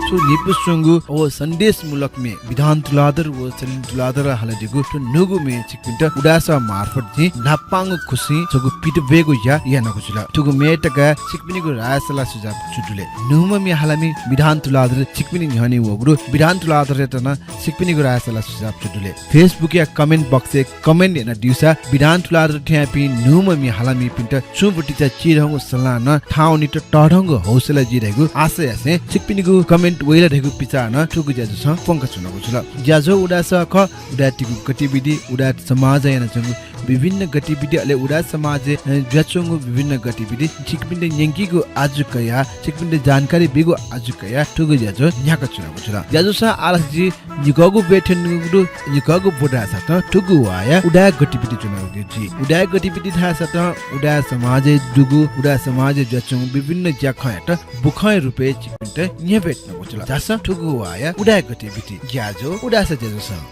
थ्व न्हिपा स्वंगू व सन्देशमूलक म्ये विधान तुलाधर व सलिन तुलाधरं हालादीगु थ्व न्हूगु म्ये छिकपिन्त उदाय् सः मार्फत जिं न्हापांगु खुसिं छगू पित ब्वयेगु ज्या यानागु जुल। थुगु म्ये तकाः छिकपिनिगु राय सल्लाह सुझाव छु दु ले? न्हूम्ह म्ये हालामि विधान तुलाधर छिकपिनि न्ह्यःने वःगु दु। विधान तुलाधरयात नं छिकपिनिगु राय सल्लाह सुझाव छु दु ले? Facebook या comment box य् comment यानादिउसा विधान तुलाधर थेंयापिं न्हूम्ह म्ये हालामिपिन्त छुं बुतिचा चिधंगु सल्लाह नं थाहां वनेत तःधंगु हौसला जुइ धइगु आशा यासें छिकपिनिगु comment वइ ला धइगु पिचां नं थुगु ज्याझ्वः छं प्वंकाच्वनागु जुल। ज्याझ्वः उदाय् सः खः, उदाय्‌तिगु गतिविधि, उदाय् समाजं यानाच्वंगु विभिन्न गतिविधि, अले उदाय् समाजय्, अ, जुयाच्वंगु विभिन्न गतिविधि छिकपिन्त न्यंकीगु आजु कयाः, छिकपिन्त जानकारी बीगु आजु कयाः थुगु ज्याझ्वः न्ह्याकाच्वनागु जुल। ज्याझ्वःसं आः ला जि निकःगु ब्वय् थ्यंगु दु, निकःगु ब्व धाःसा तं थुगु वाःया उदाय् गतिविधि च्वनागु दु जि। उदाय् गतिविधि धाःसा तं उदाय् समाजय् दुगु, उदाय् समाजय् जुयाच्वंगु विभिन्न ज्याखँयात बुखँया रूपय् छिकपिन्त न्ह्यब्वय् तयागु जुल। झासँ थुगु वाःया उदाय् गतिविधि। ज्याझ्वः उदाय् सः ज्याझ्वःसं।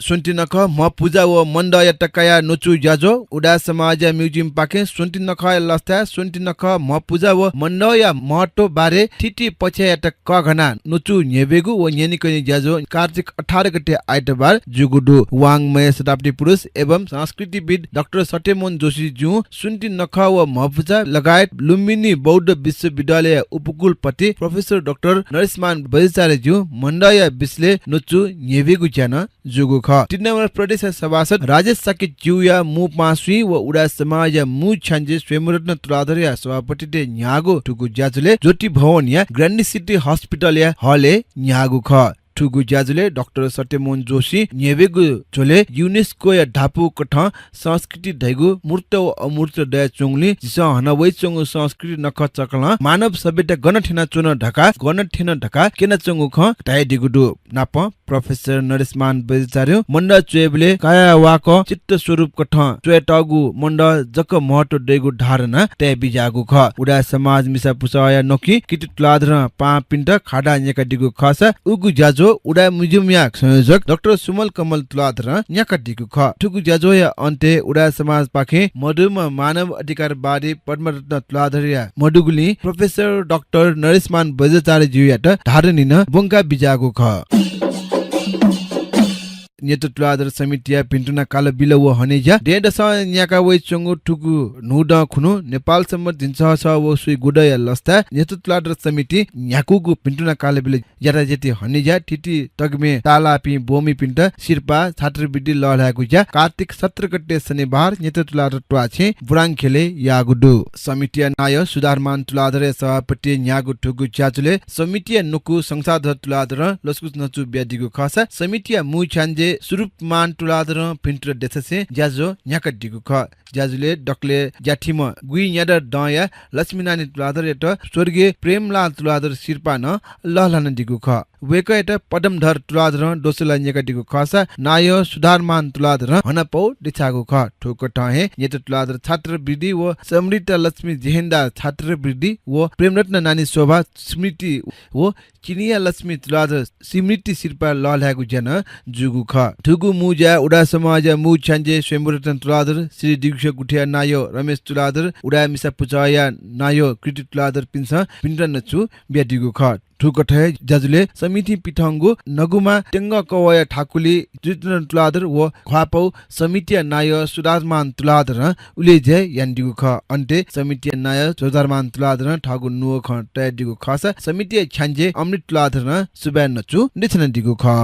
स्वन्ति नखः, म्हपुजा व मन्दःयात कयाः न्वचु ज्याझ्वः। उदाय् समाजया म्युजियमपाखें स्वन्ति नखःया लसताय् स्वन्ति नखः, म्हपुजा व मन्दःया महत्व बारे थीथी पक्षयात कःघानाः न्वचु न्ह्यब्वयेगु व न्यनेकने ज्याझ्वः कार्तिक अठार गते आइतबार जूगु दु। वाङ्मय शताब्दी पुरुष एवं संस्कृतिविद् डाक्टर सत्यमोहन जोशीज्युं स्वन्ति नखः व म्हपुजा लगायत लुम्बिनी बौद्ध विश्वविद्यालयया उपकुलपति प्रोफेसर डाक्टर नरेशमान बज्राचार्यज्युं मन्दःया विषयलय् न्वचु न्ह्यब्वयेगु ज्या नं जूगु खः। तृणमूल प्रदेशया सभासद राजेश शाक्यज्युया मू पांसुइ व उदाय् समाजया मू छ्याञ्जे स्वयम्भूरत्न तुलाधरया सभापतित्वय् न्ह्याःगु थुगु ज्याझ्वलय् ज्योति भवनया ग्रान्डी सिटी हस्पिटलया हलय् न्ह्याःगु खः। थुगु ज्याझ्वलय् डाक्टर सत्यमोहन जोशीं न्ह्यब्वयेगु झ्वलय् युनेस्कोया धापू कथं संस्कृति धइगु मूर्त व अमूर्त दयाच्वंगुलिं झीसं हना वइच्वंगु संस्कृति नखः चकलं मानव सभ्यता गन थ्यनाच्वन धकाः, गन थ्यन धकाः क्यनाच्वंगु खँ धयादीगु दु। नापं प्रोफेसर नरेशमान बज्राचार्यं मन्दः च्वयेबलय् काया वाक चित्त स्वरूप कथं च्वयातःगु मन्दः जक महत्व दइगु धारणा तयाबिज्याःगु खः। उदाय् समाज मिसा पुचःया नकिं कीर्ति तुलाधरं पाहांपिन्त खादा न्याकादीगु खःसा उगु ज्याझ्वः उदाय् म्युजियमया संयोजक डाक्टर सुमल कमल तुलाधरं न्याकादीगु खः। थुगु ज्याझ्वःया अन्तय् उदाय् समाजपाखें मदुम्ह मानव अधिकारवादी पद्मरत्न तुलाधरया मदुगुलिं प्रोफेसर डाक्टर नरेशमान बज्राचार्यज्युयात धारणि नं ब्वंका बिज्याःगु खः। न्यत तुलाधर समितिया भिन्तुना कालबिल व हनेज्या दँय्‌दसं न्याका वइच्वंगु थुगु न्हूदँ खुन्हु नेपाल संवत् झिंछसः व स्वीगूदँया लसताय् न्यत तुलाधर समितिं न्ह्याकूगु भिन्तुना कालबिल यातायाति हनेज्या, थीथी तगमय् ताःलाःपिं ब्वमिपिन्त सिरपाः, छात्रवृत्ति लःल्हायेगु ज्या कार्तिक सत्र गते शनिबार न्यत तुलाधर त्वाःछेँ बुराङ ख्यलय् याःगु दु। समितिया नायः सुधारमान तुलाधरया सभापतित्वय् न्ह्याःगु थुगु ज्याझ्वलय् समितिया न्वकू संसारधर तुलाधरं लसकुस न्वचु बियादीगु खःसा समितिया मू छ्याञ्जे स्वरूपमान तुलाधरं भिन्तुना देछासें ज्याझ्वः न्ह्याकादीगु खः। ज्याझ्वलय् दकलय् ज्याथीम्ह गुइन्यादँ दँया लक्ष्मीनानी तुलाधरयात स्वर्गीय प्रेमलाल तुलाधर सिरपाः नं लःल्हानादीगु खः। वय्कःयात पद्मधर तुलाधरं दोसल्ला न्यंकादीगु खःसा नायः सुधारमान तुलाधरं हनापौ देछाःगु खः। थुकथं हे न्यत तुलाधर छात्रवृत्ति व समृद्ध लक्ष्मी जेहेन्दार छात्रवृत्ति व प्रेमरत्न नानी शोभा स्मृति व चिनिया लक्ष्मी तुलाधर स्मृति सिरपाः लःल्हायेगु ज्या नं जूगु खः। थुगु मू ज्याय् उदाय् समाजया मू छ्याञ्जे स्वयम्भूरत्न तुलाधर, श्री दिगुख्यः गुथिया नायः रमेश तुलाधर, उदाय् मिसा पुचःया नायः कृति तुलाधरपिन्सं भिंतुना नं छु बियादीगु खः। थुकथं हे ज्याझ्वलय् समितिं पिथंगु नगुमा तेंगः कवःया थाकुलि द्विजरत्न तुलाधर व ख्वाःपौ समितिया नायः सुधारमान तुलाधरं उलेज्याय् यानादीगु खः। अन्त्यय् समितिया नायः सुधारमान तुलाधरं थःगु नुगः खँ तयादीगु खःसा समितिया छ्याञ्जे अमृत तुलाधरं सुभाय् नचु देछानादीगु खः।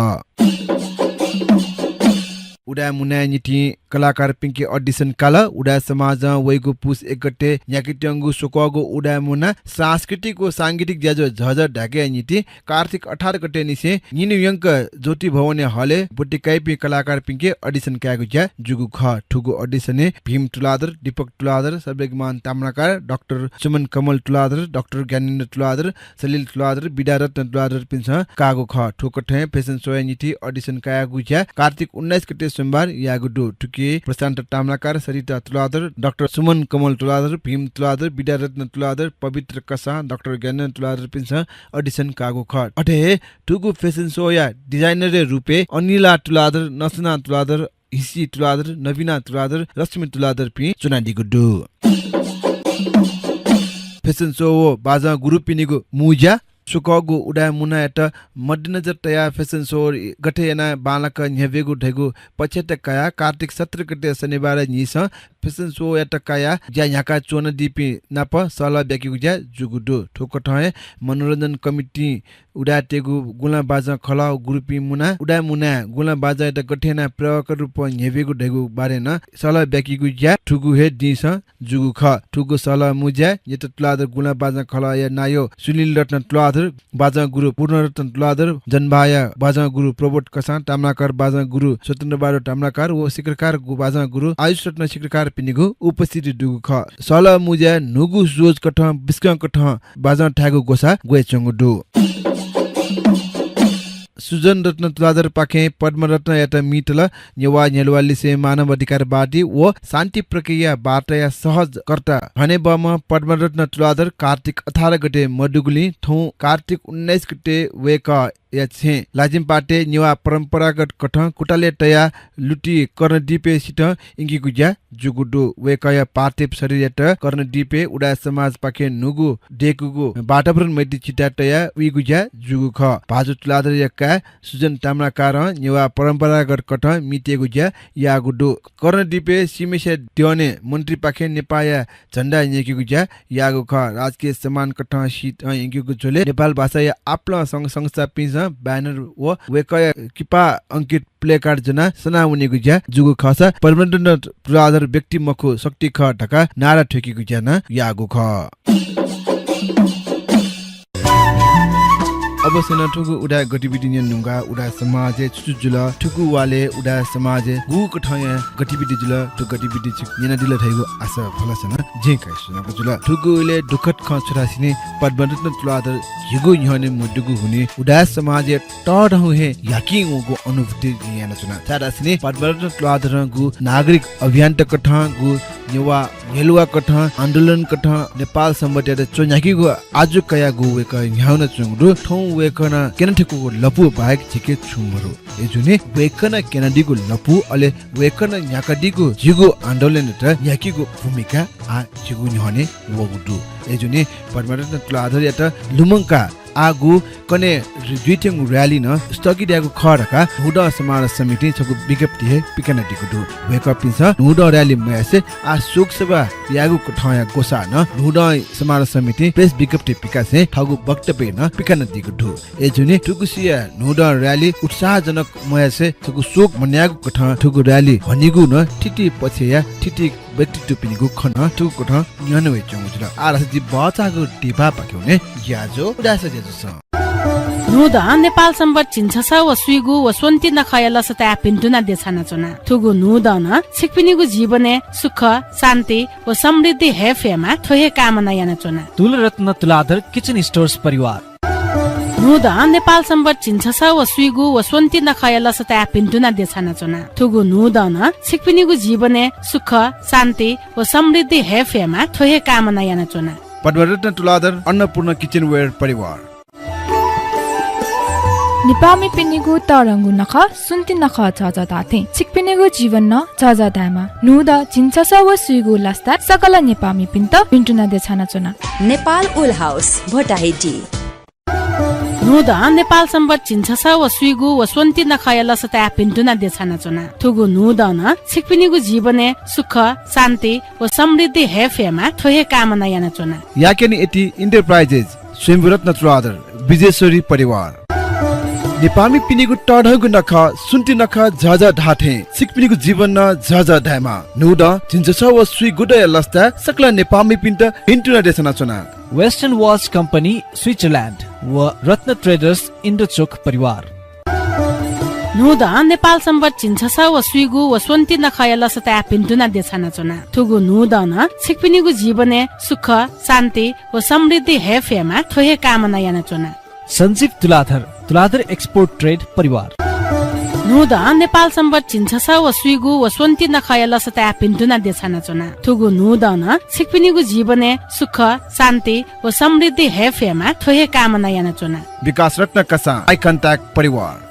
उदाय् मुनाया निंतिं कलाकारपिन्के audition काल। उदाय् समाजं वइगु पुस एक गते न्ह्याकेत्यंगु स्वक्वःगु उदाय् मुना सांस्कृतिक व सांगीतिक ज्याझ्वः झःझः धायेया निंतिं कार्तिक अठार गते निसें न्हिनय् यंक ज्योति भवनया हलय् ब्वति काइपिं कलाकारपिन्के audition कायेगु ज्या जूगु खः। थुगु audition-य् भीम तुलाधर, दीपक तुलाधर, सब्यगिमान ताम्राकार, डाक्टर सुमन कमल तुलाधर, डाक्टर ज्ञानेन्द्र तुलाधर, सलिल तुलाधर, विद्यारत्न तुलाधरपिन्सं काःगु खः। थुकथं fashion show-या निंतिं audition कायेगु ज्या कार्तिक उन्नाइस गते सोमबार याःगु दु। थुकी प्रशान्त ताम्राकार, सरिता तुलाधर, डाक्टर सुमन कमल तुलाधर, भीम तुलाधर, विद्यारत्न तुलाधर, पवित्र कसां, डाक्टर ज्ञानेन्द्र तुलाधरपिन्सं audition काःगु खः। अथे हे थुगु fashion show-या designer-या रूपय् अनिला तुलाधर, नसना तुलाधर, हिसी तुलाधर, नवीना तुलाधर, रश्मि तुलाधरपिं च्वनादीगु दु। Fashion show व बाजं गुरुपिनिगु मू ज्या। स्वक्वःगु उदाय् मुनायात मध्यनजर तयाः fashion show गथे यानाः बांलाक न्ह्यब्वयेगु धइगु पक्षयात कयाः कार्तिक सत्र गते शनिबार न्हिसं fashion show-यात कयाः ज्या न्ह्याका च्वनादीपिं नाप सहलह ब्याकेगु ज्या जूगु दु। थुकथं हे मनोरञ्जन कमिटिं उदाय् तयेगु गुँला बाजं खलः गुरुपिं मुनाः उदाय् मुनाय् गुँला बाजंयात गथे यानाः प्रयोगक रूपं न्ह्यब्वयेगु धइगु बारे नं सहलह ब्याकेगु ज्या थुगु हे दिंसं जूगु खः। थुगु सहलह मू ज्याय् न्यत तुलाधर गुँला बाजं खलःया नायः सुनील रत्न तुलाधर, बाजं गुरु पूर्णरत्न तुलाधर, जनभाया बाजं गुरु प्रबोध कसां, ताम्राकार बाजं गुरु स्वतन्त्र बहादुर ताम्राकार व सिक्रकार गु-, बाजं गुरु आयुष रत्न सिक्रकारपिनिगु उपस्थिति दुगु खः। सहलह मू ज्याय् न्हूगु जोज कथं, बिस्कं कथं बाजं थायेगु ग्वसाः ग्वयाच्वंगु दु। सुजन रत्न तुलाधरपाखें पद्मरत्नयात मितल। नेवाः न्ह्यलुवा लिसें मानव अधिकारवादी व शान्ति प्रक्रिया वार्ताया सहजकर्ता हनेबहःम्ह पद्मरत्न तुलाधर कार्तिक अठार गते मदुगुलिं थौं कार्तिक उन्नाइस गते वय्कःया छेँय् लाजिमपाटय् नेवाः परम्परागत कथं कुतालय् तयाः लुति कर्णदीपय् सितं इंकीगु ज्या जूगु दु। वय्कःया पार्थिव शरीरयात कर्णदीपय् उदाय् समाजपाखें न्हूगु दय्कूगु वातावरण मैत्री चिता तयाः उइगु ज्या जूगु खः। भाजु तुलाधरया काय् सुजन ताम्राकारं नेवाः परम्परागत कथं मितयेगु ज्या याःगु दु। कर्णदीपय् सीम्हेस्या द्यःने मन्त्रीपाखें नेपाःया झण्डा न्ह्याकीगु ज्या याःगु खः। राजकीय सम्मान कथं सितं इंकीगु झ्वलय् नेपाल भाषाया आपालं संघ संस्थापिन्सं banner व वय्कःया किपाः अंकित placard ज्वनाः सनावनीगु ज्या जूगु खःसा पद्मरत्न तुलाधर व्यक्ति मखु, शक्ति खः धकाः नारा थ्वय्कीगु ज्या नं याःगु खः। अवश्य नं थुगु उदाय् गतिविधि न्यने धुंकाः उदाय् समाजय् छु छु जुल, थुगु वालय् उदाय् समाजय् गुगु कथंया गतिविधि जुल, थ्व गतिविधि छिकपिं न्यनादिल धइगु आशा भलसा नं जिं कयाच्वनागु जुल। थुगु इलय् दुःखद खँ छु धाःसा नि पद्मरत्न तुलाधर झीगु न्ह्यःने मदुगु हुनिं उदाय् समाजय् तःधंगु हे न्ह्याकी वंगु अनुभूति जिं यानाच्वना। छाय्धाःसा नि पद्मरत्न तुलाधरं गु नागरिक अभियन्ता कथं, गु नेवाः न्ह्यलुवा कथं, आन्दोलन कथं नेपाल संवतयात च्वन्ह्याकीगु आजु कयाः गु वय्कः न्ह्यानाच्वंगु दु। थौं वय्कलं क्यनाथकूगु लँपु बाहेक झीके छुं मदु। अय्जूगुलिं वय्कलं क्यनादीगु लँपु, अले वय्कलं न्ह्याकादीगु झीगु आन्दोलनयात न्ह्याकीगु भूमिका आः झीगु न्ह्यःने वःगु दु। अय्जूगुलिं पद्मरत्न तुलाधरयात लुमंकाः आः गु कन्हय् जुइत्यंगु rally नं स्थगित यायेगु खः धकाः न्हूदँ समारोह समितिं छगू विज्ञप्ति हे पिकानादीगु दु। वय्कःपिन्सं न्हूदँ rally मयासें आः शोकसभा यायेगु कथंया ग्वसाः नं न्हूदँ समारोह समितिं press विज्ञप्ति पिकासें थःगु वक्तव्य नं पिकानादीगु दु। अय्जूगुलिं थुगुसिया न्हूदँ rally उत्साहजनक मयासें थुगु शोक मन्यायेगु कथं थुगु rally हनीगु नं थीथी पक्षया थीथी व्यक्तित्वपिनिगु खँ नं थुकथं न्ह्यःने वयाच्वंगु जुल। आः धाःसा जि भचा धकाः धिबापाखे वने। ज्याझ्वः उदाय् सः ज्याझ्वलय्। न्हूदँ नेपाल संवत् झिंछसः व स्वीगू व स्वन्ति नखःया लसताय् भिन्तुना देछानाच्वना। थुगु न्हूदँं नं छिकपिनिगु जीवनय् सुख, शान्ति व समृद्धि हये फयेमा थ्व हे कामना यानाच्वना। तुलरत्न तुलाधर Kitchen Stores परिवार। न्हूदँ नेपाल संवत् झिंछसः व स्वीगू व स्वन्ति नखःया लसताय् भिन्तुना देछानाच्वना। थुगु न्हूदँं नं छिकपिनिगु जीवनय् सुख, शान्ति व समृद्धि हये फयेमा थ्व हे कामना यानाच्वना। पद्मरत्न तुलाधर, अन्नपूर्ण किचनवेयर परिवार। नेपाःमिपिनिगु तःधंगु नखः, स्वन्ति नखः झःझः धाःथें छिकपिनिगु जीवन नं झःझः धायेमा। न्हूदँ झिंछसः व स्वीगू लसताय् सकल नेपाःमिपिन्त भिन्तुना देछानाच्वना। नेपाल ओल हाउस, भोटाहेटी। न्हूदँ नेपाल संवत् झिंछसः व स्वीगू व स्वन्ति नखःया लसताय् भिन्तुना देछानाच्वना। थुगु न्हूदँं नं छिकपिनिगु जीवनय् सुख, शान्ति व समृद्धि हये फयेमा थ्व हे कामना यानाच्वना। याकेन एटी इन्टरप्राइजेस, स्वयम्भूरत्न तुलाधर, विजेश्वरी परिवार। नेपाःमिपिनिगु तःधंगु नखः, स्वन्ति नखः झःझः धाःथें छिकपिनिगु जीवन नं झःझः धायेमा। न्हूदँ झिंछसः व स्वीगू दँया लसताय् सकल नेपाःमिपिन्त भिन्तुना देछानाच्वना। वेस्टर्न वाच कम्पनी स्विजरल्याण्ड व रत्न ट्रेडर्स इन्द्रचोक परिवार। न्हूदँ नेपाल संवत् झिंछसः व स्वीगू व स्वन्ति नखःया लसताय् भिन्तुना देछानाच्वना। थुगु न्हूदँं नं छिकपिनिगु जीवनय् सुख, शान्ति व समृद्धि हये फयेमा थ्व हे कामना यानाच्वना। सञ्जीव तुलाधर, तुलाधर एक्सपोर्ट ट्रेड परिवार। न्हूदँ नेपाल संवत् झिंछसः व स्वीगू व स्वन्ति नखःया लसताय् भिन्तुना देछानाच्वना। थुगु न्हूदँं नं छिकपिनिगु जीवनय् सुख, शान्ति व समृद्धि हये फयेमा थ्व हे कामना यानाच्वना। विकास रत्न कसाः, आई कन्ट्याक्ट परिवार।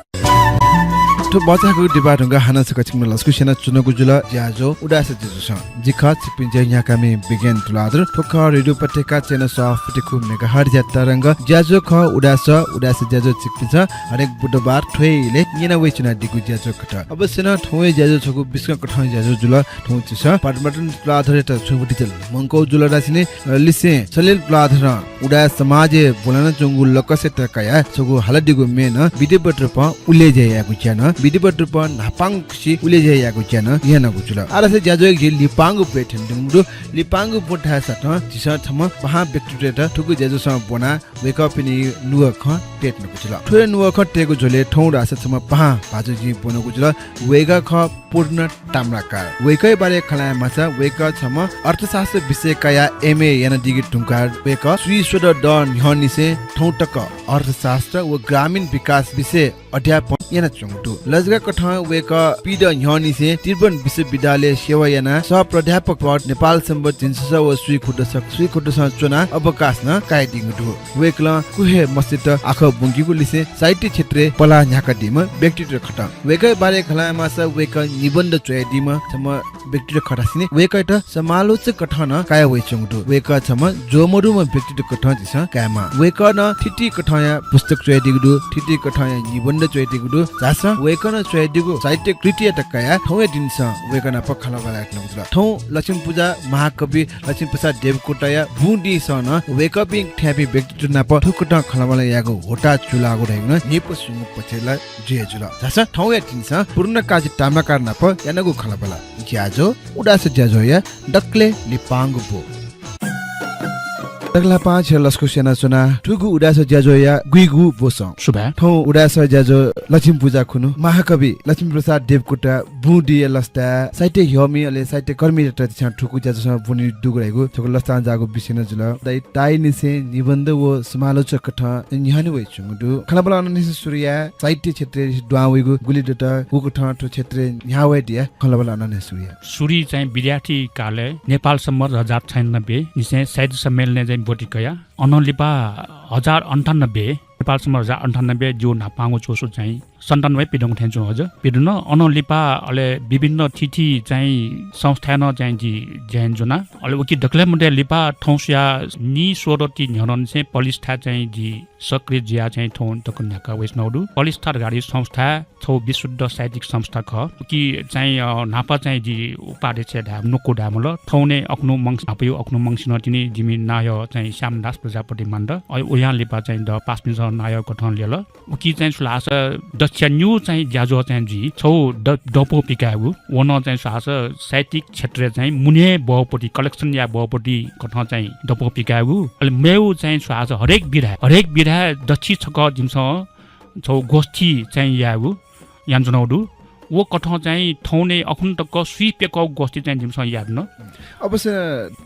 थ्व भचा हाकःगु दिपाः धुंकाः हानं छकः छिकपिन्त लसकुस यानाच्वनागु जुल ज्याझ्वः उदाय् सः ज्याझ्वलय्। जि खः छिकपिनि ज्या न्ह्याकामि विज्ञान तुलाधर। थ्व खः रेडियो उपत्यका चय्न्हय् सः फुति खु मेगाहर्जया तरंग ज्याझ्वः खः उदाय् सः। उदाय् सः ज्याझ्वः छिकपिन्सं हरेक बुधबार थ्व हे इलय् न्यना वयाच्वनादीगु ज्याझ्वः खः। अवश्य नं थौंया ज्याझ्वः छगू बिस्कं कथं ज्याझ्वः जुल। थौं झीसं पद्मरत्न तुलाधरयात छुं फुति झ्वलय् मंकूगु जुल धाःसा नि, अ, लिसें सलिल तुलाधरं उदाय् समाजय् ब्वनाच्वंगु लक्ष्ययात कयाः छगू हालादीगु म्ये नं विधिवत रूपं उलेज्या यायेगु ज्या नं, विधिवत रूपं न्हापांगु खुसि उलेज्या यायेगु ज्या नं यानागु जुल। आः धाःसा ज्याझ्वःया झी लिपांगु ब्वय् थ्यनेधुंगु दु। लिपांगु ब्वय् धाःसा नं झीसं छम्ह पाहां व्यक्तित्वयात थुगु ज्याझ्वलय् ब्वनाः वय्कःपिनि नुगः खँ तयेधुंगु जुल। थ्व हे नुगः खँ तयेगु झ्वलय् थौं धाःसा छम्ह पाहां भाजु जिं ब्वनागु जुल। वय्कः खः पूर्ण ताम्राकार। वय्कःया बारे खँ ल्हायेमाःसा वय्कः छम्ह अर्थशास्त्र विषय कयाः एमए यानादीगु धुंकाः वय्कः स्वीस्वदँ दँ न्ह्यःनिसें थौं तक अर्थशास्त्र व ग्रामीण विकास विषय अध्यापन यानाच्वंगु दु। लजगाः कथं वय्कः पीदँ न्ह्यःनिसें त्रिभुवन विश्वविद्यालयय् सेवा यानाः सह प्राध्यापक पद नेपाल संवत् झिंछसः व स्वीखुदँसं, स्वीखुदँसं च्वनाः अवकाश नं कयादीगु दु। वय्कलं कु हे मस्तय्त आखः ब्वंकीगु लिसें साहित्य क्षेत्रय् पलाः न्ह्याकादीम्ह व्यक्तित्व खः। वय्कःया बारे खँ ल्हायेमाःसा वय्कः निबन्ध च्वयादीम्ह छम्ह व्यक्तित्व खः धाःसा नि वय्कःयात समालोचक कथं नं कया वयाच्वंगु दु। वय्कः छम्ह ज्वःमदुम्ह व्यक्तित्व कथं झीसं कायेमाः। वय्कलं थीथी कथंया पुस्तक च्वयादीगु दु, थीथी कथंया निबन्ध च्वयादीगु दु। झासँ वय्कलं च्वयादीगु साहित्य कृतियात कयाः थौंया दिनसं वय्कः नाप खँल्हाबल्हा यानाच्वनागु जुल। थौं लक्ष्मी पुजा महाकवि लक्ष्मी प्रसाद देवकोटाया बुँदिसं नं वय्कःपिं थेंपिं व्यक्तित्व नाप थुकथं खँल्हाबल्हा यायेगु ह्वःताः चूलाःगु धइगु नं न्हिपा स्वंगू पक्षय् ला जुया जुल। झासँ थौंया दिनसं पूर्णकाजी ताम्राकार नाप यानागु खँल्हाबल्हा। ज्याझ्वः उदाय् सः ज्याझ्वःया दकलय् लिपांगु ब्व। दकलय् पाहां छितः लसकुस यानाच्वना। थुगु उदाय् सः ज्याझ्वःया गुइगू ब्वसं। सुभाय्। थौं उदाय् सः ज्याझ्वः लक्ष्मी पुजा खुन्हु महाकवि लक्ष्मी प्रसाद देवकोटा बुँदिया लसताय् साहित्य ह्यःमि अले साहित्यकर्मीयात झीसं थुगु ज्याझ्वलय् ब्वने दुगु धइगु छगू लसतां जाःगु विषय नं जुल। दाइ ताःनिसें निबन्ध व समालोचक कथं न्ह्यःने वयाच्वंगु दु। खँल्हाबल्हा अनंनिसें सुरु याये। साहित्य क्षेत्रय् दुहां वइगु गुलि दत, गुकथं थ्व क्षेत्रय् न्ह्याः वये धयाः खँल्हाबल्हा अनंनिसें सुरु याये। सुरुइ चाहिँ विद्यार्थी कालय् नेपाल संवत् हजार छयानब्बे निसें साहित्य सम्मेलनय् चाहिँ ब्वति कया। अनं लिपा हजार अन्ठानब्बे, नेपाल संवत् हजार अन्ठानब्बे जिगु न्हापांगु च्वसु चाहिँ सन्तानब्बे पिदंगु थें च्वं हज। पिदुन अनं लिपा अले विभिन्न थीथी चाहिँ संस्थाय् नं चाहिँ जि ज्या यानाच्वना। अले उकी दकलय् मध्य लिपा थौं स्वयाः नीस्वदँति न्ह्यःनिसें पलिस्थाय् चाहिँ जि सक्रिय जुयाः चाहिँ थौं तक न्ह्याका वयाच्वनागु दु। पलिस्था धकाः संस्था छगू विशुद्ध साहित्यिक संस्था खः। उकी चाहिँ, अ, न्हापा चाहिँ जि उपाध्यक्ष धाये, नुगः धायेमाल। थौंने अखुनु मंस-, न्हापाया अखुनु मंसिनं तिनि जिमि नायः चाहिँ श्यामदास प्रजापति मान्द। अ, उयां लिपा चाहिँ द पासापिन्सं नायः कथं ल्यल। उकी चाहिँ छु धाःसा दच्छिया निगू चाहिँ ज्याझ्वः चाहिँ जुइ। छगू द-, दँपु पिकायेगु। व नं चाहिँ छु धाःसा साहित्यिक क्षेत्रय् चाहिँ मुने बहःपति, collection या बहःपति कथं चाहिँ दँपु पिकायेगु। अले मेगु चाहिँ छु धाःसा हरेक विधाय्, हरेक विधाय् दच्छिया छकः जिमिसं छगू गोष्ठी चाहिँ यायेगु यानाच्वनागु दु। व कथं चाहिँ थौंने अखुनु तक स्वीप्यकःगु गोष्ठी चाहिँ जिमिसं याये धुन। अवश्य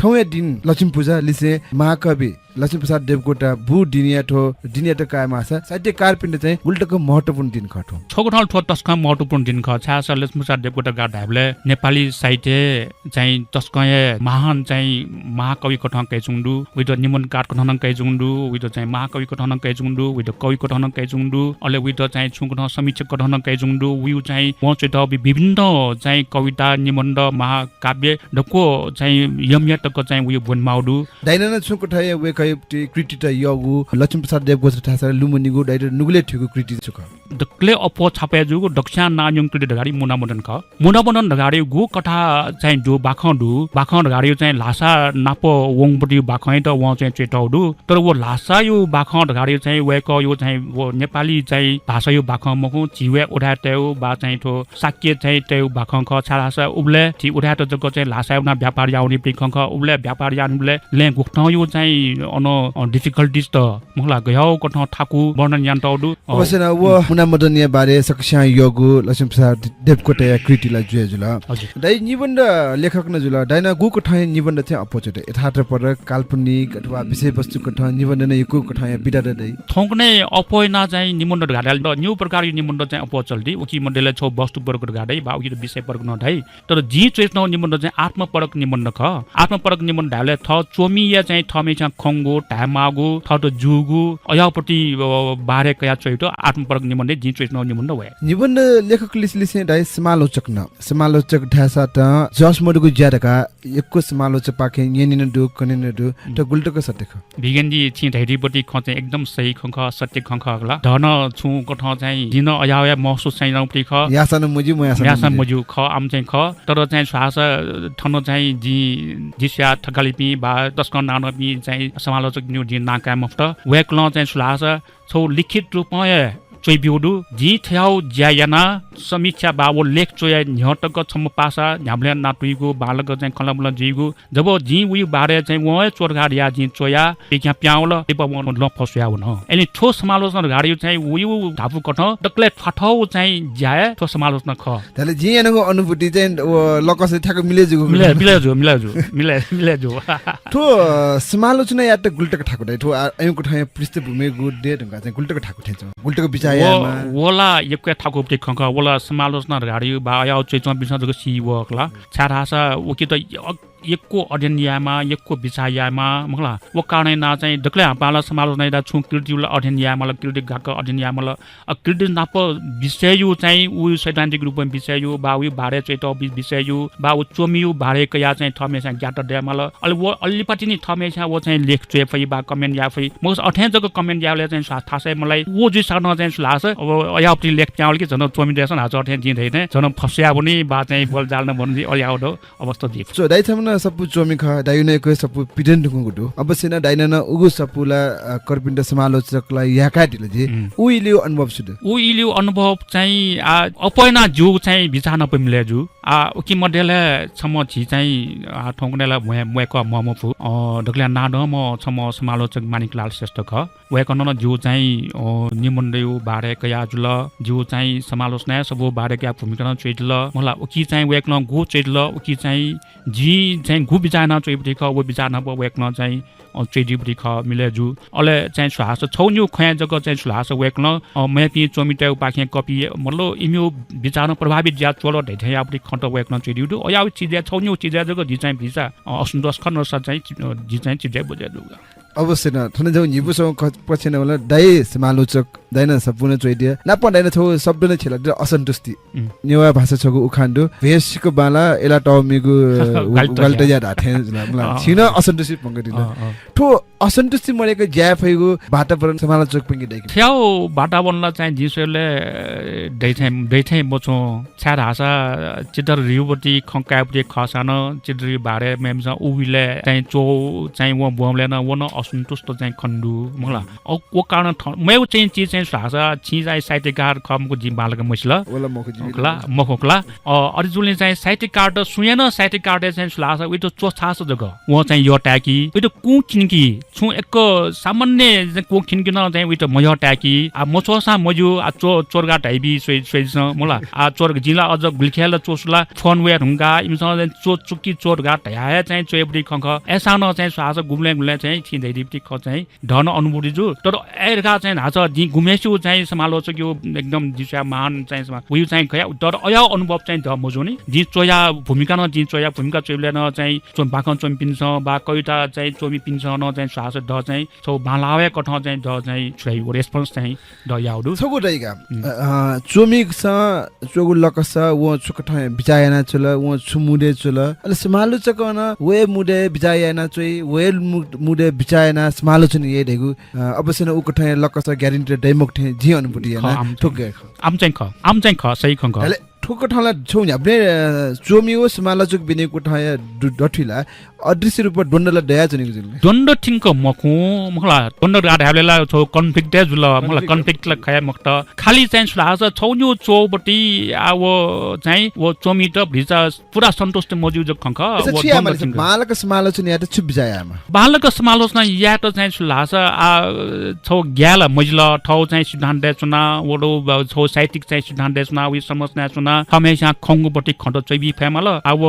थौंया दिं लक्ष्मी पुजा लिसें महाकवि लक्ष्मीप्रसाद देवकोटा बू दिनया थ्व दिनयात काये माःसा साहित्यकारपिन्त चाहिँ गुलि तक महत्त्वपूर्ण दिन खः थ्व? थ्व कथं थ्व तसकं महत्त्वपूर्ण दिन खः, छाय्धाःसा लक्ष्मीप्रसाद देवकोटाया धायेबलय् नेपाली साहित्य चाहिँ तसकं हे महान चाहिँ महाकवि कथं कयाच्वंगु दु, वइत निबन्धकार कथं नं कयाच्वंगु दु, वइत चाहिँ महाकवि कथं नं कयाच्वंगु दु, वइत कवि कथं नं कयाच्वंगु दु, अले वइत चाहिँ छुं कथं समीक्षक कथं नं कयाच्वंगु दु, वयु चाहिँ वं च्वयातःगु विभिन्न चाहिँ कविता, निबन्ध, महाकाव्य दक्व चाहिँ यमया तक चाहिँ वयु ब्वनेमाःगु दु। दाइनं नं छुं कथंया वय्कःया कृतित यःगु लक्ष्मीप्रसाद देवकोटा धाःसा लुमनीगु, दाइत नुगलय् थुइकूगु कृति छु खः? दकलय् अप्वः छापय् जूगु दक्वस्यां नां न्यंगु कृति धकाः धाःसा मुनामदन खः। मुनामदन धकाः धाःगु कथा चाहिँ दु, बाखं दु। बाखं धकाः धाःगु चाहिँ ल्हासा नाप वंगुपट्टि बाखंयात वं चाहिँ च्वयातःगु दु। तर व ल्हासायु बाखं धकाः धाःगु चाहिँ वय्कःयु चाहिँ व नेपाली चाहिँ भाषायु बाखं मखु, झी व उदाय् तयेगु वा चाहिँ थ्व शाक्य चाहिँ तयेगु बाखं खः, छाय्धाःसा उबलय् झी उदाय्त जक चाहिँ ल्हासाय् वनाः व्यापार याः वनीपिं खँ खः, उबलय् व्यापार याः वनीबलय् लँय् गुकथंयु चाहिँ अन, अ, difficulties त मखु ला, गज्याःगु कथं थाकु वर्णन यानातःगु दु। अ, अवश्य नं, व मुनामदनया बारे सकस्यां यःगु लक्ष्मीप्रसाद देवकोटाया कृति ला जुया जुल। हजुर। दाइ, निबन्ध लेखक नं जुल, दाइनं गुकथंया निबन्ध चाहिँ अप्वः च्वयात? यथार्थपरक, काल्पनिक अथवा विषयवस्तु कथं निबन्ध नं यक्व कथंया विधा दु दाइ। थौंकन्हय् अप्वः यानाः चाहिँ निबन्ध धकाः धाःसा निगू प्रकारया निबन्ध चाहिँ अप्वः चल्ति। उकी मध्यय् ला छगू वस्तुपरक धकाः धाइ, वा उकित विषयपरक नं धाइ। तर जिं च्वयाच्वनागु निबन्ध चाहिँ आत्मपरक निबन्ध खः। आत्मपरक निबन्ध धायेबलय् थः च्वमिया चाहिँ थःम्हेस्यां खंगु, धायेमाःगु, थःत जूगु, अज्याःगुपट्टि, अ, बारे कयाः च्वयेत आत्मपरक निबन्धय् जिं च्वयाच्वनागु निबन्ध वये। निबन्ध लेखक लिसेलिसें दाइ समालोचक नं। समालोचक धाःसा त जस मदुगु ज्या धकाः यक्व समालोचकपाखें न्यने नं दु, कने नं दु। थ्व गुलि तक सत्य खः? भिगेनजी, छिं धयादीगुपट्टि खँ चाहिँ एकदम सही खँ खः, सत्य खँ खः ला। धन छुं कथं चाहिँ जिं नं अज्याःगु महसुस चाहिँ यानागुपट्टि खः। याःसा नं मज्यू, मयाःसा नं मज्यू। मज्यू खः, आम चाहिँ खः। तर चाहिँ छु धाःसा थन चाहिँ जिं, जि स्वयाः थकालिपिं वा तसकं नांदंपिं चाहिँ समालोचकपिनिगु जिं नां काये मफुत। वय्कलं चाहिँ छु धाःसा छगू लिखित रूपं हे च्वयाब्यूगु दु। जिं थज्याःगु ज्या यानाः समीक्षा वा व लेख च्वये न्ह्यः तक छम्ह पासा न्ह्याबलें नातुइगु, बांलाक चाहिँ खँल्हाबल्हा जुइगु, जब जिं वयु बारे चाहिँ वं हे च्वय् धकाः धयाः जिं च्वयाः पिक्यां पिहां वल, लिपा वं लँ फस्वयाः वन। अले थ्व समालोचना धकाः धाःगु चाहिँ वयु धापू कथं दकलय् थ्वाथःगु चाहिँ ज्या हे थ्व समालोचना खः। धाःसा जिं यानागु अनुभूति चाहिँ व लकसय् ठ्याक्क मिले जूगु। मिले, मिले जू, मिले जू, मिले, मिले जू। थ्व, अ, समालोचना यायेत गुलि तक थाकु दाइ? थ्व, आ, अयंकु थें पृष्ठभूमिगु दये धुंकाः चाहिँ गुलि तक थाकु थें च्वं, गुलि तक बिचाः यायेमाः? व ला यक्व थाकुगु थें खँ खः, व ला समालोचना धकाः धाःगु वा अज्याःगु च्वयाच्वंपिन्सं जक सी वः खला। छाय्धाःसा उकित य-, यक्व अध्ययन यायेमाः, यक्व बिचाः यायेमाः, मखु ला। व कारणं यानाः चाहिँ दकलय् हापां ला समालोचना यायेत छुं कृतियु ला अध्ययन यायेमाल, कृति गाक्क अध्ययन यायेमाल। अ, कृति नाप विषययु चाहिँ उ सैद्धान्तिक रूपं विषययु, वा उयु बारे च्वयातःगु वि-, विषययु, वा उ च्वमियु बारे कयाः चाहिँ थःम्हेस्यां ज्ञात दयेमाल। अले व अलिपातिनि थःम्हेस्यां व चाहिँ लेख च्वये फइ वा comment याये फइ। मखुसा अथें जक comment यायेबलय् चाहिँ छु धाःसा थासय् मलाइ। व जुइसां नं चाहिँ छु धाःसा अब अज्याःगुपट्टि लेख पिहां वल कि झन च्वमि दय्‌सं धाःसा अथें जिं धयाथें झन फस्वयाः वनी वा चाहिँ बल्जाल नं वनी, अज्याःगु दु। अवस्था जुइ फु। च्व, दाइ छम्ह नं सफू च्वमि खः, दाइयु नं यक्व सफू पिदने धुंकूगु दु। अवश्य नं दाइनं नं उगु सफू ला, अ, कर्पिन्त समालोचक ला याकादिल जि। उम्। उ इलियु अनुभव छु दु? उ इलियु अनुभव चाहिँ, आ, अप्वः यानाः ज्यू चाहिँ बिचाः नाप मिले जू। आ, उकी मध्यय् ला छम्ह झी चाहिँ, आ, थौंकन्हय् ला म्वाये, म्वायेक म्वाःम्ह फु। अ, दकलय् नांदंम्ह छम्ह समालोचक माणिकलाल श्रेष्ठ खः। वय्‌कलं नं ज्यू चाहिँ, अ, निबन्धयु बारे कयाः जुल, ज्यू चाहिँ समालोचनाय् सफू बारे कयाः भूमिका नं च्वयादिल। मखु ला, उकी चाहिँ वय्‌कलं गु च्वयादिल, उकी चाहिँ जिं चाहिँ गु बिचाः यानाः च्वयागुपट्टि खः, व बिचाः नाप वय्‌कलं चाहिँ, अ, च्वयादीगुपट्टि खः, मिले जू। अले चाहिँ छु धाःसा छगू निगू खँय् जक चाहिँ छु धाःसा वय्‌कलं, अ, मेपिं च्वमितय्‌गु पाखें कपि, मतलब इमिगु बिचाः नं प्रभावित जुयाः च्वल धइथें याःगुपट्टि खँत वय्‌कलं च्वयादीगु दु। अज्याःगु चिजय् छगू निगू चिजय् जक जिं चाहिँ बिचाः, अ, असन्तोष खः, नसा चाहिँ, अ, जिं चाहिँ चिजय् बज्या दु। अवश्य नं। थन जक न्हिपु स्वंगु ख-, पक्ष नं वल, दाइ समालोचक, दाइनं सफू नं च्वयादिल। नापं दाइनं छगू शब्द नं छ्यलादिल, असन्तुष्टि। उम्। नेवाः भाषा छगू उखान दु। भ्वय् सिक्क बांलाः अय्‌लातःमिगु ग्वाहालि तज्या। ग्वाहालि तज्या धाःथें जुल, मला। अँ, छिं नं अँ। असन्तुष्टि प्वंकादिल। अँ, अँ। थ्व असन्तुष्टि मदय्‌क ज्या याये फइगु वातावरण समालोचकपिन्के दय्‌के। थ्व वातावरण ला चाहिँ जिं स्वयेबलय् दइथें, दइथें मच्वं। छाय्‌धाःसा चित्तधरयागुपट्टि खँ कायेगुपट्टि खःसां नं चित्तधरया बारे मेमेसं उबलय् चाहिँ च्वः चाहिँ वं ब्वंबलय् नं व नं असन्तुष्ट चाहिँ खने दु, मखु ला। अ, व कारणं थन, मेगु चाहिँ चिज चाहिँ छु धाःसा छिं चाहिँ साहित्यकार खः मखु जिं बांलाक मसिल। व ला मखु जिं खला, मखु खला। अ, अथे जूगुलिं चाहिँ साहित्यकारत सुयां नं साहित्यकारतय् चाहिँ छु धाःसा वइत च्वछाःसा जक वं चाहिँ यःताय्‌की, वइत कुं खिनकी। छुं एक सामान्य चाहिँ कुं खिनकी नं चाहिँ वइत मयःताय्‌की। आ, मच्वःसां मज्यू, आ, च्व, च्व धकाः धयाबी स्वइ-, स्वइदिसँ, मखु ला। आ, च्व धकाः जिं ला अझ गुलिखय् ला च्वसु ला phone वये धुंकाः इमिसं चाहिँ च्व, च्व कि च्व धकाः धयाः हे चाहिँ च्वयागुपट्टि खँ खः। अय्‌सां नं चाहिँ छु धाःसा गुबलें गुबलें चाहिँ छिं दिप्ति खः चाहिँ दन अनुभूति जु। तर अय् धकाः चाहिँ न्हाचः जिं गुम्हेस्यु चाहिँ समालोचकयु एकदम जिस्या महान चाहिँ समा-, उयु चाहिँ खया, तर अया अनुभव चाहिँ द मजुनि। जिं च्वया भूमिका न, जिं च्वया भूमिका च्वय्बलय् न चाहिँ च्वम-, बाखं च्वमिपिन्सं बा कविता चाहिँ च्वमिपिन्सं न चाहिँ स्वास द चाहिँ छौ बांलावे कथं चाहिँ द चाहिँ छुयायु response चाहिँ द याउ दु। छगू दइगा। हुँ। अ, अ, च्वमिकसं च्वगु लकस, वं छु कथं बिचाः यानाच्वल, वं छु मुद्दे च्वल। अले समालोचकं नं वये मुद्दे बिचाः यानाच्वइ, वये मु-, मुद्दे बिचाः यानाः समालोचना याइ धइगु, अ, अवश्य नं उकथं लकस guarantee दइ मखु थें जिं अनुभूति याना। खः, आम चाहिँ खः। आम चाहिँ खः, सही खँ खः। अले थुकथं ला छौ न्ह्याबलें, अ, च्वमि व समालोचक बिने कुथं या दु-, दथुइ ला अदृश्य रूपं द्वन्द्व ला दयाच्वनीगु जुल। द्वन्द्व थिंक मखु, मखु ला, द्वन्द्व धकाः धायेबलय् ला छौ conflict हे जुल, मखु ला, conflict। Conflict ला खया मखुत। खालि चाहिँ छु धाःसा छौ न्यू च्वउपट्टि आ व चाहिँ व च्वमित भतिचा पुरा सन्तुष्ट मज्यू जक खंक, अच्छा, व छु यायेमाल, द्वन्द्व थिंक। बांलाक समालोचना यायेत छु बिचाः यायेमाः? बांलाक समालोचना यायेत चाहिँ छु धाःसा आ, छौ ग्याला मजिल, थौ चाहिँ सिद्धान्त दय् च्वना, व दौ ब-, छौ साहित्यिक चाहिँ सिद्धान्त दय् च्वना, उइ संरचना च्वना, थम्हेस्यां खंगुपट्टि खँत च्वइबी फयेमाल। आ व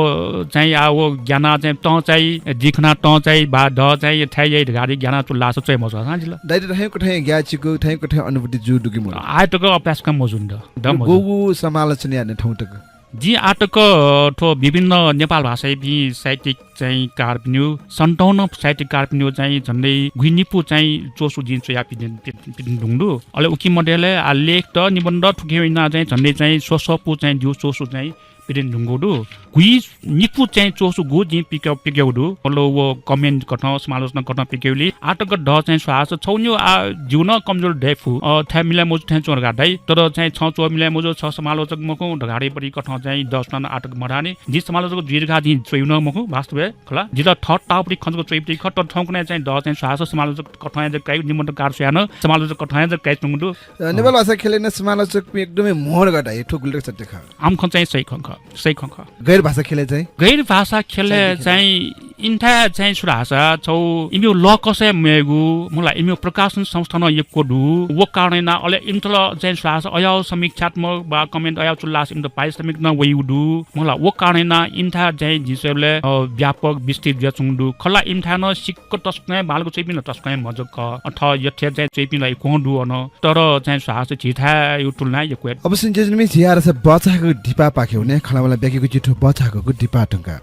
चाहिँ आ व ग्याना चाहिँ तं चाहिँ, दिखना तं चाहिँ, बा द चाहिँ, थाय् याइ धकाः ग्याना च्वल धाःसा च्वये मज्यू सां जिल। दाइदा थें कथं ग्याःचिकु, थें कथं अनुभूति जू दुगि मुल? आः तक अभ्यास कम मजुन द, द मजुन। गोगु समालोचना याना थौं तक? जिं आः तक, अ, थ्व विभिन्न नेपाल भाषायापिं साहित्यिक चाहिँ कारपिनिगु, सन्ताउन्न साहित्यिक कारपिनिगु चाहिँ झन्डै गुइनिपु चाहिँ च्वसु जिं च्वया पिने, पिने, पिने धुंगु दु। अले उकी मध्येले आ लेख त निबन्ध थुके वइना चाहिँ झन्डै चाहिँ स्वस्वपु चाहिँ ज्यू च्वसु चाहिँ पिने धुंगु दु। गुइनिपु चाहिँ च्वसु गु जिं पिके, पिकेउ दु। अले व comment कथं, समालोचना कथं पिकेउलि। आः तक द चाहिँ स्वास छौ न्यू आ ज्यू नं कमजोर दय् फु। अ, थाय् मिलाय् मजू थें च्वं धकाः धाइ। तर चाहिँ छं च्वः मिलाय् मजू, छ समालोचक मखु धकाः धाइपट्टि कथं चाहिँ द सुनानं आः तक मधानि। जि समालोचक जुइ धकाः जिं च्वयु नं मखु, वास्तवय् खला। जित थः ताःपट्टि खँ जक च्वइपट्टि खः, तर थौंकन्हय् चाहिँ द चाहिँ स्वास समालोचक कथं हे जक काइ, निबन्धकार स्वयां नं समालोचक कथं हे जक काइच्वंगु दु। अ, नेपाल भाषा ख्यलय् नं समालोचकपिं एकदमै म्हो धकाः धाइ, थ्व गुलि तक सत्य खः? आम खँ चाहिँ सही खँ खः, सही खँ खः। गैर भाषा ख्यलय् चाहिँ? गैर भाषा ख्यलय् साहित्य ख्यलय्। चाहिँ इमिथाय् चाहिँ छु धाःसा छौ इमिगु लकस हे मय्गु, मखु ला, इमिगु प्रकाशन संस्था नं यक्व दु। व कारणं याना अले इमित ला चाहिँ छु धाःसा अयाव समीक्षात्मक वा comment अयाव च्वल धाःसा इमित पारिश्रमिक नं वइगु दु। मखु ला, व कारणं याना इमिथाय् चाहिँ जिं स्वयेबलय्, अ, व्यापक विस्तृत जुयाच्वंगु दु। खला, इमिथाय् नं सिक्क तसकं हे बांलाक च्वइपिं ला तसकं हे मजक खः। अ, थः यःथें चाहिँ च्वइपिं ला यक्वं दु अन। तर चाहिँ छु धाःसा झीथाय् यु तुलनाय् यक्व हे। अवश्य नं, ज्यू, जिमि झी आः धाःसा बचाःगु दिपा पाखे वने, खला वला ब्याकेगु चिठ्ठी बचाःगु दिपा धुंकाः।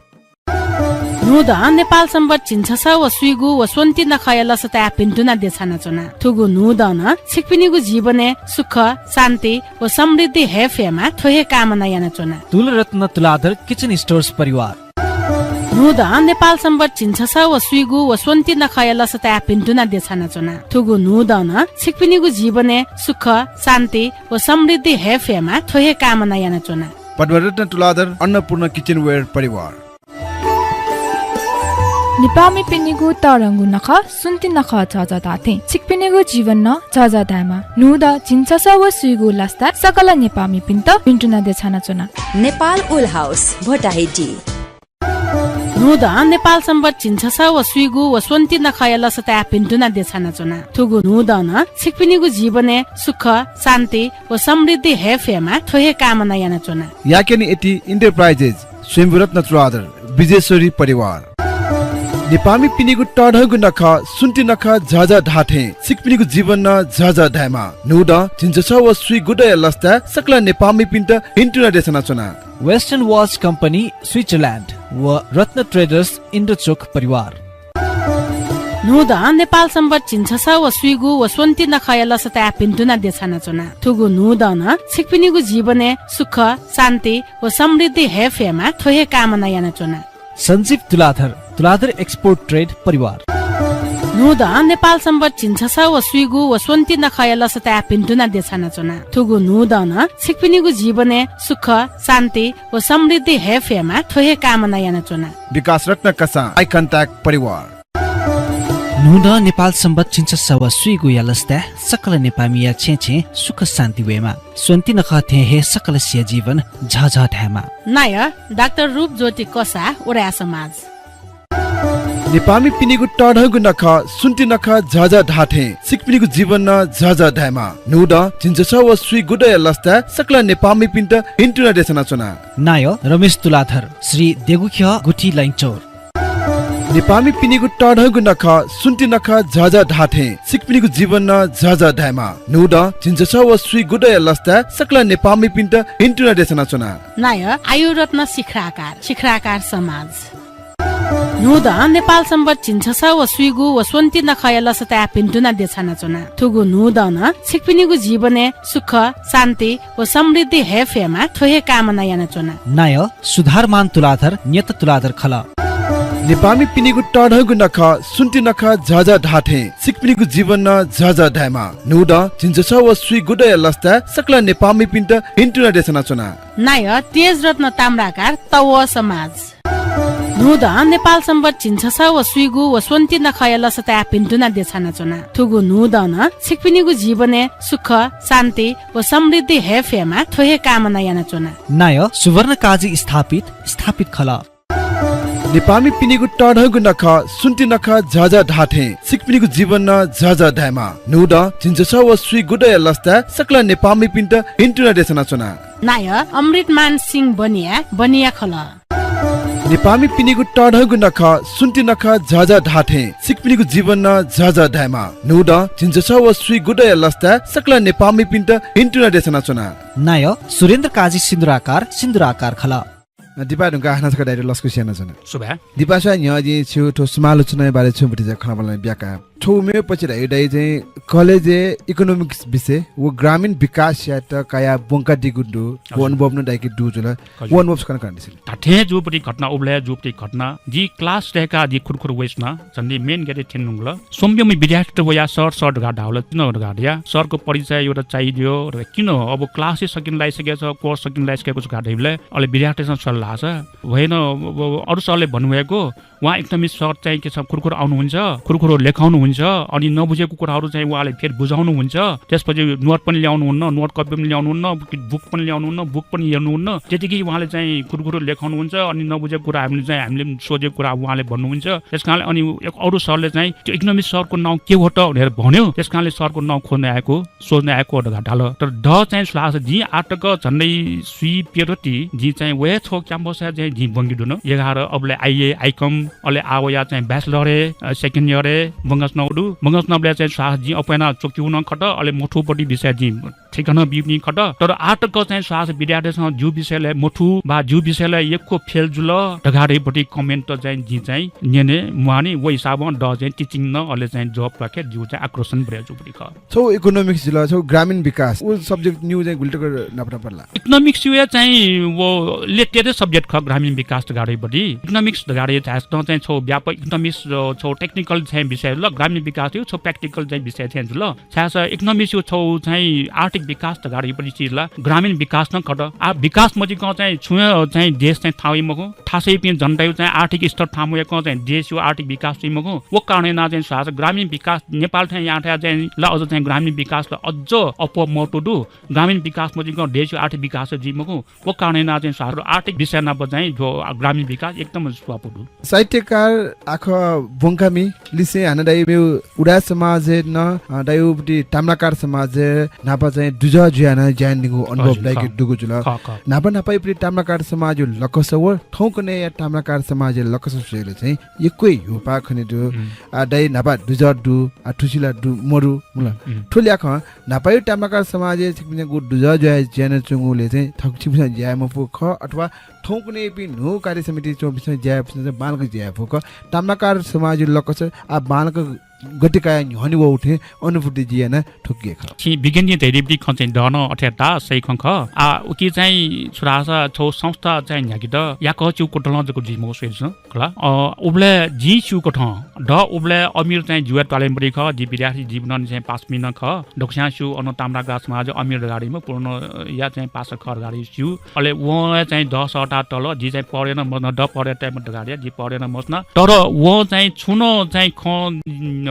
न्हूदँ नेपाल संवत् झिंछसः व स्वीगू व स्वन्ति नखःया लसताय् भिन्तुना देछानाच्वना। थुगु न्हूदँनं छिकपिनिगु जीवनय् सुख, शान्ति व समृद्धि हये फयेमा थ्व हे कामना यानाच्वना। तुलरत्न तुलाधर किचन स्टोर्स परिवार। न्हूदँ नेपाल संवत् झिंछसः व स्वीगू व स्वन्ति नखःया लसताय् भिन्तुना देछानाच्वना। थुगु न्हूदँनं छिकपिनिगु जीवनय् सुख, शान्ति व समृद्धि हये फयेमा थ्व हे कामना यानाच्वना। पद्मरत्न तुलाधर अन्नपूर्ण किचनवेयर परिवार। नेपाःमिपिनिगु तःधंगु नखः, स्वन्ति नखः झःझः धाःथें छिकपिनिगु जीवन नं झःझः धायेमा। न्हूदँ झिंछसः व स्वीगू लसताय् सकल नेपाःमिपिन्त भिन्तुना देछानाच्वना। नेपाल ओल हाउस, भोटाहिटी। न्हूदँ नेपाल संवत् झिंछसः व स्वीगू व स्वन्ति नखःया लसताय् भिन्तुना देछानाच्वना। थुगु न्हूदँनं छिकपिनिगु जीवनय् सुख, शान्ति व समृद्धि हये फयेमा थ्व हे कामना यानाच्वना। याकेन एटी इन्टरप्राइजेस, स्वयम्भूरत्न तुलाधर, विजेश्वरी परिवार। नेपाःमिपिनिगु तःधंगु नखः, स्वन्ति नखः झःझः धाःथें छिकपिनिगु जीवन नं झःझः धायेमा। न्हूदँ झिंछसः व स्वीगूदँया लसताय् सकल नेपाःमिपिन्त भिन्तुना देछानाच्वना। वेस्टर्न वाच कम्पनी स्विजरल्याण्ड व रत्न ट्रेडर्स इन्द्रचोक परिवार। न्हूदँ नेपाल संवत् झिंछसः व स्वीगू व स्वन्ति नखःया लसताय् भिन्तुना देछानाच्वना। थुगु न्हूदँनं छिकपिनिगु जीवनय् सुख, शान्ति व समृद्धि हये फयेमा थ्व हे कामना यानाच्वना। सञ्जीव तुलाधर, तुलाधर एक्सपोर्ट ट्रेड परिवार। न्हूदँ नेपाल संवत् झिंछसः व स्वीगू व स्वन्ति नखःया लसताय् भिन्तुना देछानाच्वना। थुगु न्हूदँनं छिकपिनिगु जीवनय् सुख, शान्ति व समृद्धि हये फयेमा थ्व हे कामना यानाच्वना। विकास रत्न कसाः, आई कन्ट्याक्ट परिवार। न्हूदँ नेपाल संवत् झिंछसः व स्वीगूया लसताय् सकल नेपाःमिया छेँय् छेँय् सुख शान्ति वयेमा। स्वन्ति नखः थें हे सकलसिया जीवन झःझः धायेमा। नायः डाक्टर रूपज्योति कसाः, उराय् समाज। नेपाःमिपिनिगु तःधंगु नखः, स्वन्ति नखः झःझः धाःथें छिकपिनिगु जीवन नं झःझः धायेमा। न्हूदँ झिंछसः व स्वीगूदँया लसताय् सकल नेपाःमिपिन्त भिन्तुना देछानाच्वना। नायः रमेश तुलाधर, श्री देगुख्यः, गुठी, लैनचौर। नेपाःमिपिनिगु तःधंगु नखः, सुन्ति नखः झःझः धाःथें छिकपिनिगु जीवन नं झःझः धायेमा। न्हूदँ, झिंछसः व स्वीगू दँया लसताय् सकल नेपाःमिपिन्त भिन्तुना देछानाच्वना। नायः आयुरत्न शिखराकार, शिखराकार समाज। न्हूदँ, नेपाल संवत् झिंछसः व स्वीगू व स्वन्ति नखःया लसताय् भिन्तुना देछानाच्वना। थुगु न्हूदँ नं छिकपिनिगु जीवनय् सुख, शान्ति व समृद्धि हये फयेमा, थ्व हे कामना यानाच्वना। नायः सुधारमान तुलाधर, न्यत तुलाधर खलः। नेपाःमिपिनिगु तःधंगु नखः, सुन्ति नखः झःझः धाःथें छिकपिनिगु जीवन नं झःझः धायेमा। न्हूदँ, झिंछसः व स्वीगू दँया लसताय् सकल नेपाःमिपिन्त भिन्तुना देछानाच्वना। नायः तेजरत्न ताम्राकार, तवः समाज। न्हूदँ, नेपाल संवत् झिंछसः व स्वीगू व स्वन्ति नखःया लसताय् भिन्तुना देछानाच्वना। थुगु न्हूदँ नं छिकपिनिगु जीवनय् सुख, शान्ति व समृद्धि हये फयेमा, थ्व हे कामना यानाच्वना। नायः सुवर्ण काजी स्थापित, स्थापित खलः। नेपाःमिपिनिगु तःधंगु नखः, सुन्ति नखः झःझः धाःथें छिकपिनिगु जीवन नं झःझः धायेमा। न्हूदँ, झिंछसः व स्वीगू दँया लसताय् सकल नेपाःमिपिन्त भिन्तुना देछानाच्वना। नायः अमृतमान सिंह बनिया, बनिया खलः। नेपाःमिपिनिगु तःधंगु नखः, सुन्ति नखः झःझः धाःथें छिकपिनिगु जीवन नं झःझः धायेमा। न्हूदँ, झिंछसः व स्वीगू दँया लसताय् सकल नेपाःमिपिन्त भिन्तुना देछानाच्वना। नायः सुरेन्द्र काजी सिन्दुराकार, सिन्दुराकार खलः। दिपा धुंकाः हानं छकः दाइयात लसकुस यानाच्वना। सुभाय्। दिपा स्वां, न्ह्यः जिं छिगु थ्व समालोचनाया बारे छुं भतिचा खँल्हाबल्हा ब्याका। थ्व मेगु पक्षय् धयागु दाइ चाहिँ कलेजय् economics विषय व ग्रामीण विकास यायेत कयाः ब्वंकादीगु दु, व हजुर। अनुभव नं दाइके दु जुल। हजुर। व अनुभव छकः नं कनादिसँ। धात्थें जूगु पति घटना, उबलय् जूगु पति घटना। जि class दय्काः जि खुरुखुरु वइच्वना, झन्डै main gate-य् थ्यने धुंकल। स्वम्यम्ह विद्यार्थीत वयाः सर, सर धकाः धाःबलय् तिनि धकाः धया। सरको परिचय यायेत चाहियो धकाः, किन अब class हे सकिने लाइसकेछ, course सकिने लाइसकेको छु धकाः धाइबलय् अले विद्यार्थीसं स्वल धाःसा, वय्कलं अब अरू सरले भन्वय्कू, वं economics सर चाहिँ के छ, खुरुखुरु आउनुहुन्छ, खुरुखुरु लेखाउनुहुन्छ, अनि नबुझेको कुराहरू चाहिँ उहाँले फेरि बुझाउनुहुन्छ। त्यसपछि note पनि ल्याउनुहुन्न, note कपी पनि ल्याउनुहुन्न, book पनि ल्याउनुहुन्न, book पनि हेर्नुहुन्न। त्यतिकै उहाँले चाहिँ खुरुखुरु लेखाउनुहुन्छ, अनि नबुझेको कुरा हामीले चाहिँ, हामीले सोधेको कुरा उहाँले भन्नुहुन्छ। त्यस कारणले अनि एक अरू सरले चाहिँ त्यो economics सरको नाउँ के हो त भनेर भन्यो। त्यस कारणले सरको नाउँ खोज्न आएको, सोध्न आएको धकाः धाल। तर द चाहिँ छु धाःसा जिं आःतक झन्डै स्वीप्यदँ ति जिं चाहिँ व हे थ्व campus-य् चाहिँ जिं ब्वंके धुन। एघार, अबलय् आइए, आइकम, अले आः वयाः चाहिँ bachelor-य्, अ, second year-य् ब्वंकाच्वनागु दु। ब्वंकाच्वनाबलय् चाहिँ छु धाःसा जिं अप्वयानाः च्वकूगु नं खत, अले मथूगु पति विषय जिं थुइकाः नं ब्यूगु खत। तर आःतक चाहिँ छु धाःसा विद्यार्थीसं जिगु विषयलय् मथू वा जिगु विषयलय् यक्व fail जुल धकाः धइगु पति comment चाहिँ जिं चाहिँ न्यने म्वाःनि। व हिसाबं द चाहिँ teaching नं अले चाहिँ job पाखे जिगु चाहिँ आकर्षण बढे जूगु पति खः। छगू economics जुल, छगू ग्रामीण विकास, व subject निगू चाहिँ गुलि तक नाप नाप ला? Economics-या चाहिँ व related subject खः ग्रामीण विकास धकाः धइगु पति। Economics धकाः धइगु धाःसा चाहिँ छगू व्यापक economics, अ, छगू technical चाहिँ विषय जुल, ग्रामीण विकास थें छगू practical चाहिँ विषय थें जुल। छाय्धाःसा economics-या छगू चाहिँ आर्थिक विकास धकाः धइगु पति चिज ला ग्रामीण विकास नं खः। आ, विकास मजिकं चाहिँ छुं हे चाहिँ देश चाहिँ थाहां वइ मखु, थासय्पिं जनताया चाहिँ आर्थिक स्तर थाहां मवय्कं चाहिँ देशया आर्थिक विकास जुइ मखु। व कारणं यानाः चाहिँ छु धाःसा ग्रामीण विकास नेपाल थें याःथाय् चाहिँ ला अझ चाहिँ ग्रामीण विकास ला अझ अप्वः महत्व दु। ग्रामीण विकास मजिकं देशया आर्थिक विकास जुइ मखु। व कारणं यानाः चाहिँ छु धाःसा आर्थिक विषय नाप चाहिँ थ्व ग्रामीण विकास एकदम स्वापू दु। साहित्यकार आखः ब्वंकामि लिसें हानं दाइ मेगु उदाय् समाजय् नं, अ, दाइ उबलय् ताम्राकार समाजय् न्हापा चाहिँ दुजः जुयाः नं ज्या यानादीगु अनुभव हजुर, दाइके खः। दुगु जुल। खः, खः। न्हापा न्हापा उबलय् ताम्राकार समाजया लकस व थौंकन्हय्‌या ताम्राकार समाजया लकस स्वयेबलय् चाहिँ यक्व हे ह्यूपाः खने दु। हुँ। आ, दाइ न्हापा दुजः दु, आ, थुसिला दु, मदु, मुला। हुँ। थ्व ल्याखं न्हापाया ताम्राकार समाजय् छिकपिन्सं गु दुजः जुयाः ज्या यानाच्वंगुलिं चाहिँ थःपिं छिकपिन्सं ज्या याये मफु खः अथवा थौंकन्हय्‌पिं न्हू कार्य समितिइ च्वंपिन्सं ज्या याःपिन्सं चाहिँ बांलाक ज्या याये फु खः। ताम्राकार समाजया लकस आः बांलाक गति कयाः न्ह्यःने वःगु थें अनुभूति जिं याना थुइके खः। छिं बिज्ञानजी धयादीगु खँ चाहिँ द नं अथे धाः सही खँ खः। आः उकी चाहिँ छु धाःसा छगू संस्था चाहिँ न्ह्याकेत याकःचिगु कथं जक जुइ मखु स्वयादिसँ। खला। अ, उबलय् जिं स्यूकथं, द उबलय् अमिर चाहिँ जूगु त्वालय् मदुगु खः, जि विद्यार्थी जीवनंनिसें पास पिं नं खः। दक्वस्यां स्यू अन ताम्राकार समाज अमिर धकाः धइम्ह पूर्णया चाहिँ पासा खः धकाः धइगु स्यू। अले वं चाहिँ द सःता तल, जि चाहिँ पढे नं मच्वना, द पढे time मदु धकाः धया, जि पढे नं मच्वना। तर वं चाहिँ छुं नं चाहिँ खँ,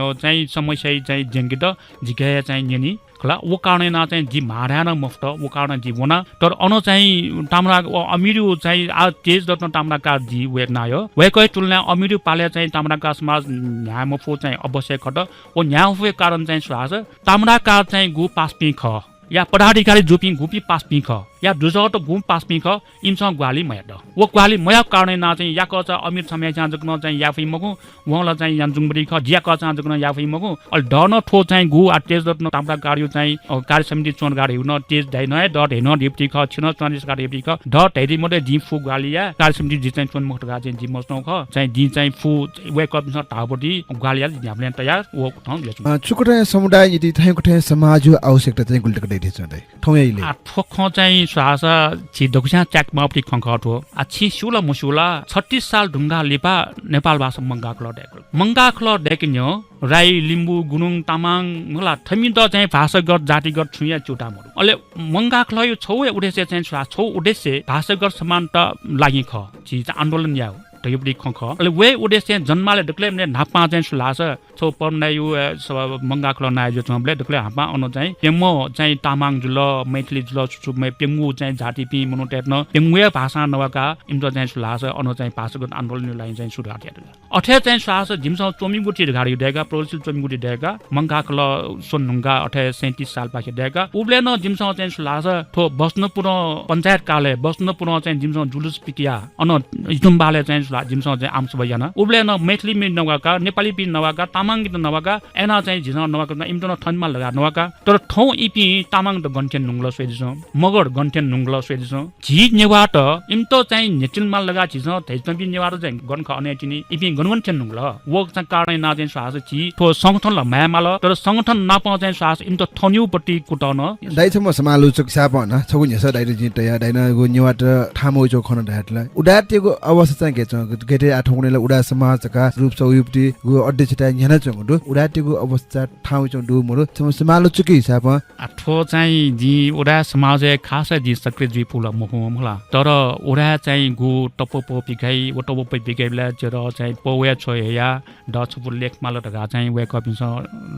अ, चाहिँ समस्या चाहिँ ज्यंकेत जिके चाहिँ न्यनी। खला, व कारणं यानाः चाहिँ जि म्हाःथाय् नं मफुत, व कारणं जि वना। तर अन चाहिँ ताम्रा-, व अमिरया चाहिँ आः तेजरत्न ताम्राकार जि वय्कः नायः। वय्कःया तुलनाय् अमिरया पालय् चाहिँ ताम्राकार समाज न्ह्याये मफु चाहिँ अवश्य खत। व न्ह्याये मफुया कारण चाहिँ छु धाःसा ताम्राकार चाहिँ गु पासापिं खः या पदाधिकारी जूपिं गुपिं पासापिं खः। या दुजःत गुं पासापिं खः, इमिसं ग्वाहालि मयात। व ग्वाहालि मयाःगु कारणं यानाः चाहिँ याकःचा अमिर छम्हस्यां जक नं चाहिँ याये फइ मखु, वं ला चाहिँ यानाच्वंगु मति खः, जियाकःचां जक नं याये फइ मखु। अले दः नं थ्व चाहिँ गु आ तेज रत्न ताम्राकारया चाहिँ, अ, कार्य समिति च्वंगु धकाः धइगु नं तेज धाइ नं हे दः धइ नं धइगु खः, छि नं च्वनादिसँ धकाः धइगु खः। दः धइ धइ मते जिं फु ग्वाहालि याये, कार्य समिति जि चाहिँ च्वने मखु धकाः चाहिँ जिं मस्यू खः। चाहिँ जिं चाहिँ फु वय्कःपिन्सं धाःगु पति ग्वाहालि याये जिं न्ह्याबलें तयार व थौं जुयाच्वना। अ, छुकथं समुदाय निंतिं थ्व कथं समाजया आवश्यकता चाहिँ गुलि तक दइ धइच्वं दाइ? थौंया इलय्। आ, थ्व खँ चाहिँ स्वयासा झी दक्वस्यां च्याकेमाःगु पति खँ खः थ्व। आ, छिं स्यू ला मस्यू ला, छत्तीस साल धुंकाः लिपा नेपाल भाषा मंकाः खलः दय्कल। मंकाः खलः दय्के न्ह्यः राई, लिम्बू, गुरुङ, तामाङ, मला थमित चाहिँ भाषागत, जातिगत छुं हे च्यूताः मदु। अले मंकाः खलःया छगू हे उद्देश्य चाहिँ स्वयाः, छगू उद्देश्य भाषागत समानता लागि खः। झी चाहिँ आन्दोलन यायेगु धइगु पति खँ खः। अले व हे उद्देश्यं जन्मालय् दकलय् मते न्हापां चाहिँ स्वयासा छगू परम दाइया, अ, सभा मंकाः खलः नायः जुयाच्वंबलय् दकलय् न्हापां अन चाहिँ प्यम्ह चाहिँ तामाङ जुल, मैथिली जुल, छु छु मे प्यंगू चाहिँ जातिपिं मनूतय्त नं प्यंगू हे भाषां नवाकाः इमित चाहिँ स्वयासा अन चाहिँ भाषागत आन्दोलनया लागि चाहिँ सुरुवात यात। अथे चाहिँ स्वयासा जिमिसं च्वमिगु ति धकाः धइगु दय्काः, प्रगतिशील च्वमिगु ति दय्काः मंकाः खलः स्वने धुंकाः अथे सैंतिस सालपाखे दय्काः। उबलय् नं जिमिसं चाहिँ स्वयासा थ्व वसन्तपुरं पञ्चायत कार्यालय, वसन्तपुरं चाहिँ जिमिसं जुलुस पिकयाः अन इतुम्बहालय् चाहिँ स्वयाः जिमिसं चाहिँ आमसभा याना। उबलय् नं मैथिलीपिं नवाकाः, नेपालीपिं नवाकाः, तामाङपिन्त नवाकाः, अय्‌नं चाहिँ झीसं नवाकाः, इमित नं थनेमाल धकाः नवाकाः। तर थौं इपिं तामाङत गन थ्यने धुंकल स्वयादिसँ, मगर गन थ्यने धुंकल स्वयादिसँ। झी नेवाःत इमित चाहिँ न्ह्यचिनेमाल धकाः झीसं धयाच्वंपिं नेवाःत चाहिँ गन खः अन हे तिनि, इपिं गन गन थ्यने धुंकल। व चाहिँ कारणं यानाः चाहिँ स्वयासा झी थ्व संगठन ला म्हायेमाल, तर संगठन नापं चाहिँ स्वयासा इमित थनेगु पति कुतः नं। दाइ, छम्ह समालोचक हिसाबं नं छगू न्ह्यसः दाइयात जिं तया, दाइनं व नेवाःत थाहां मवइच्वंगु खँ नं धयादिल। उदाय्‌तय्‌गु अवस्था चाहिँ गथे च्वं, गथे आः थौंकन्हय् ला उदाय् समाज धकाः रूप सःगु पति व अध्यक्षताय् न्ह्यानाच्वंगु दु। उदाय्‌तय्‌गु अवस्था थाहां वइच्वंगु दु मदु, छम्ह समालोचकया हिसाबं? आ, थ्व चाहिँ जिं उदाय् समाजय् खासय् जिं सक्रिय जुइफु ला मखु मला। तर उदाय् चाहिँ गु तप्वः प्वः पिकाइ, व तप्वः प्वः पिकाइबलय् झीत चाहिँ प्वः वये छ्वये हया, दः छपु लेखेमाल धकाः चाहिँ वय्कःपिन्सं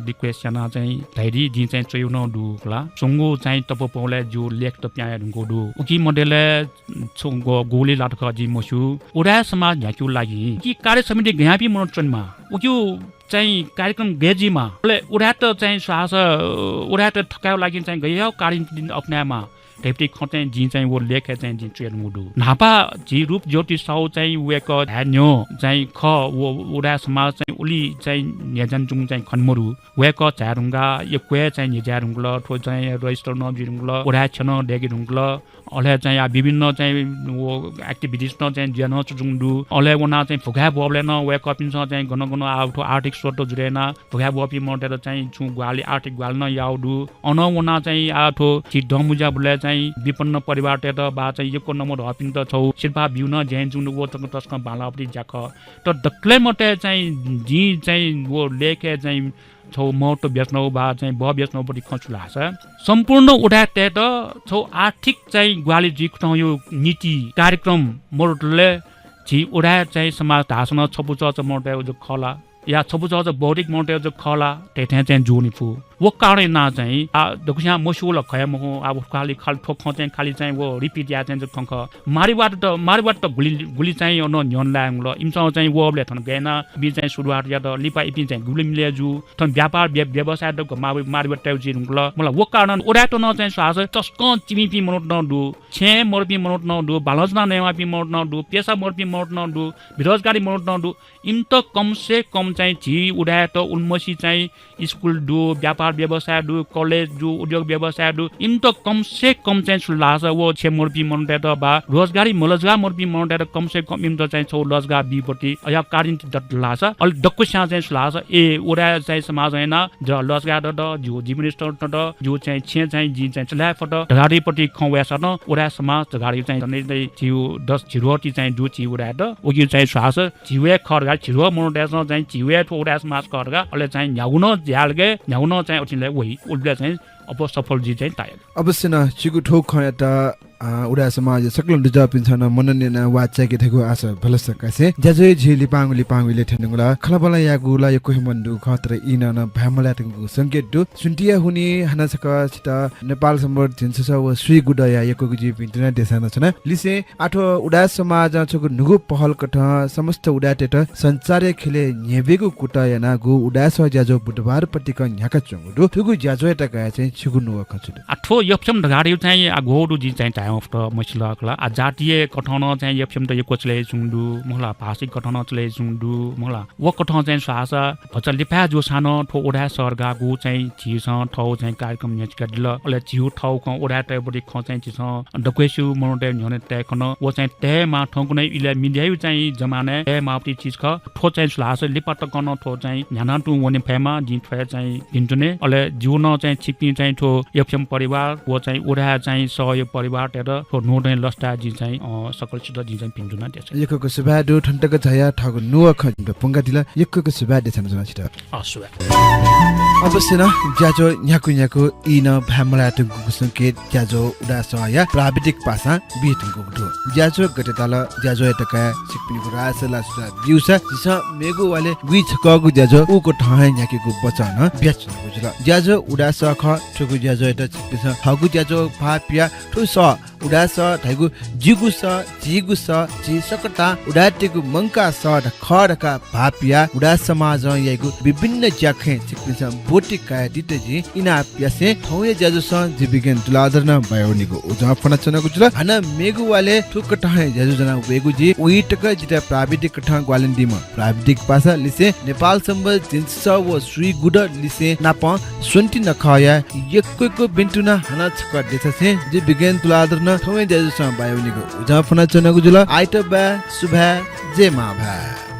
request यानाः चाहिँ धयादी, जिं चाहिँ च्वयागु नं दु खला। स्वंगू चाहिँ तप्वः प्वःबलय् जिगु लेखत पिहां हये धुंकूगु दु। उकी मध्यलय् छु ग-, गुलि लात खः जिं मस्यू। उदाय् समाज न्ह्याकेगु लागि उकी कार्य समिति गज्याःपिं मनूत च्वनेमाः, उकिया चाहिँ कार्यक्रम गय् जुइमाः, अले उदाय्‌त चाहिँ स्वयासा, अ, उदाय्‌त थकायेगु लागि चाहिँ गज्याःगु कार्यनीति अपनायेमाः धइगु पति खँ चाहिँ जिं चाहिँ व लेखय् चाहिँ जिं च्वयाधुंकूगु दु। न्हापा झी रूपज्योति साहु चाहिँ वय्कः झाये न्ह्यः चाहिँ खः, व उदाय् समाज चाहिँ उलि चाहिँ न्ह्यज्यानाच्वंगु चाहिँ खने मदु। वय्कः झाये धुंकाः यक्व हे चाहिँ न्ह्यज्याये धुंकल, थ्व चाहिँ register नं जुइ धुंकल, उदाय् छ्यलं दय्के धुंकल। अले चाहिँ आः विभिन्न चाहिँ व activities नं चाहिँ जुया नं च्वंच्वंगु दु। अले वनाः चाहिँ भुखाय् ब्वःबलय् नं वय्कःपिन्सं चाहिँ गन गन आः थ्व आर्थिक स्रोत जुरे यानाः भुखाय् ब्वःपिं मनूतय्त चाहिँ छुं ग्वाहालि, आर्थिक ग्वाहालि नं याःगु दु। अनं वनाः चाहिँ आः थ्व झी दँमुँज्या बुलय् चाहिँ विपन्न परिवारतय्त वा चाहिँ यक्व नमदःपिन्त छगू सिरपाः ब्यूगु नं ज्या यानाच्वंगु दु, व तक तसकं बांलाःगु पति ज्या खः। तर दकलय् मते चाहिँ जिं चाहिँ व लेखय् चाहिँ छगू महत्व बियाच्वनागु वा चाहिँ बः बियाच्वनागु पति खँ छु धाःसा, सम्पूर्ण उदाय्‌तय्त छगू आर्थिक चाहिँ ग्वाहालि जुइकथंया नीति कार्यक्रम मरुतले झी उदाय् चाहिँ समाज धाःसा नं छपु चःचा मनूतय्गु जक खः ला, या छपु चःचा बौद्धिक मनूतय्गु जक खः ला धइथें चाहिँ जूनि फु। व कारणं यानाः चाहिँ आः दक्वस्यां मस्यू ला खः हे मखु, आः खालि, खालि थ्व खँ चाहिँ खालि चाहिँ व repeat याये चाहिँ जक खँ खः। मारवाडत, मारवाडत गुलि, गुलि चाहिँ अन न्ह्यःने लाये धुंकल। इमिसं चाहिँ वःबलय् थन गय् यानाः इपिं चाहिँ सुरुवात यात, लिपा इपिं चाहिँ गुलि मिले जू। थन व्यापार व्य-, व्यवसाय दक्व मार-, मारवाडतय्गु जुइ धुंकल। मला व कारणं उदाय्‌त नं चाहिँ स्वयासा तसकं चिमिपिं मनूत नं दु, छेँय् मरुपिं मनूत नं दु, बांलाःच्वनाः नयेमाःपिं मनूत नं दु, पेसा मरुपिं मनूत नं दु, बेरोजगारी मनूत नं दु। इमित कम से कम चाहिँ झी उदाय्‌त उलिमछि चाहिँ स्कुल दु, व्यापार व्यवसाय दु, कलेज दु, उद्योग व्यवसाय दु। इमित कम से कम चाहिँ छु धाःसा व छेँय् मरुपिं मनूतय्त वा रोजगारी, मरोजगार मरुपिं मनूतय्त कम से कम इमित चाहिँ छगू रोजगार बीगु पति अज्याःगु कार्यनीति दत धाःसा, अले दक्वस्यां चाहिँ छु धाःसा, ए, उदाय् चाहिँ समाजं यानाः जितः रोजगार दत, जिगु जीवनस्तर दत, जिगु चाहिँ छेँ चाहिँ जिं चाहिँ चले याये फत धकाः धइगु पति खँ वय्‌सां नं उदाय् समाज धकाः धइगु चाहिँ झन्डै झिगू दस झिद्वः ति चाहिँ दु झी उदाय्‌त। उकिं चाहिँ छु धाःसा झी हे खः धकाः, झिद्वः मनूतय्सं चाहिँ झी हे थ्व उदाय् समाज खः धकाः, अले चाहिँ न्ह्यागु नं ज्यालगय्, न्ह्यागु नं चाहिँ अथें लय् वइ। उबलय् चाहिँ अप्वः सफल जुइ चाहिँ ताय्। अवश्य नं, छिगु थ्व खँयात, अ, उदाय् समाजया सकलें दुजःपिन्सं नं मनन यानाः वाः चाय्‌के धइगु आशा भलसा कासें ज्याझ्वः झी लिपांगु लिपांगु इलय् थ्यने धुंकल। खँल्हाबल्हा यायेगु ला यक्व हे मदुगु खः, तर ई नं भाय् मलायेत धुंकूगु संकेत दु। स्वन्तिया हुनिं हानं छकः छितः नेपाल संवत् झिंछसः व स्वीगू दँया यक्वगु जीवपिं दुने देछानाच्वना। लिसें आः थ्व उदाय् समाजं छगू न्हूगु पहलकथं समस्त उदाय्‌तय्त सञ्चारया ख्यलय् न्ह्यब्वयेगु कुतः यानाः गु उदाय् सः ज्याझ्वः बुधबार पतिकं न्ह्याकाच्वंगु दु। थुगु ज्याझ्वःयात कयाः चाहिँ छिगु नुगः खँ छु दु? आः थ्व यःपिं धकाः धइगु चाहिँ आः ग्वःगु दु जिं चाहिँ धाये मफुत मसिल खला। आ, जातीय कथं नं चाहिँ एफएम त यक्व चले जुं दु, मला भाषिक कथं नं चले जुं दु, मला व कथं चाहिँ स्वासा भचा लिपा जूसां नं थ्व उदाय् सः धकागु चाहिँ झीसं थौ चाहिँ कार्यक्रम न्ह्यचिका दिल। अले झीउ थौ खँ उदाय् तयबरी खँ चाहिँ झीसं दक्वय् स्यू मनूतय् न्ह्यःने तय् खन। व चाहिँ तय् माः थौंकन्हय् इलय् मिडियायु चाहिँ जमानाय् तय् माःपति चिज खः। थ्व चाहिँ स्वासा लिपा तकं नं थ्व चाहिँ न्ह्यानातुं वने फयेमा जिं थ्वया चाहिँ भिंतुने। अले जिउ नं चाहिँ छिकपिं चाहिँ थ्व एफएम परिवार व चाहिँ उदाय् चाहिँ सः परिवारतय्त थ्व न्हूदँय् लसताय् जिं चाहिँ, अ, सकलसित जिं चाहिँ भिंतुना देछाये। यक्व यक्व सुभाय् दु, थन तक झायाः थःगु न्हूगु खँ जिमित प्वंकादिल। यक्व यक्व सुभाय् देछाना च्वनागु छित। अ, सुभाय्। अवश्य नं ज्याझ्वः न्ह्याकु न्ह्याकु ई नं भाय् मलायेधुंकूगु संकेत ज्याझ्वः उदाय् सःया प्राविधिक पासां बीधुंकूगु दु। ज्याझ्वः गथे ताल, ज्याझ्वःयात काय् छिकपिनिगु राय सल्लाह सुझाव ब्यूसा झीसं मेगु वालय् गुइछकःगु ज्याझ्वः उकथं हे न्ह्याकेगु बचं नं बियाच्वनागु जुल। ज्याझ्वः उदाय् सः खः। थुगु ज्याझ्वःयात छिकपिन्सं थःगु ज्याझ्वः भाःपियाः थ्व सः उदाय् सः धइगु जिगु सः, झीगु सः, झी सकतां उदाय्‌तय्‌गु मंकाः सः ध-, खः धकाः भाःपियाः उदाय् समाजं याइगु विभिन्न ज्याखँय् छिकपिन्सं ब्वति कयादित जिं इनाप यासें थौंया ज्याझ्वलय् जि बिज्ञान तुलाधरं बाय् वनेगु उजं फ्वनाच्वनागु जुल। हानं मेगु वालय् थुकथं हे ज्याझ्वः ज्वना वयेगु जुइ। उइ तक जितः प्राविधिक कथं ग्वाहालि यानादीम्ह प्राविधिक पासा लिसें नेपाल संवत् झिंछसः व स्वीगुदँ लिसें नापं स्वन्ति नखःया यक्व यक्व भिंतुना हानं छकः देछासें जि बिज्ञान तुलाधरं थौंया ज्याझ्वलय् बाय् वनेगु उजं फ्वनाच्वनागु जुल। आइतबाय् सुभाय्, जय मांभाय्।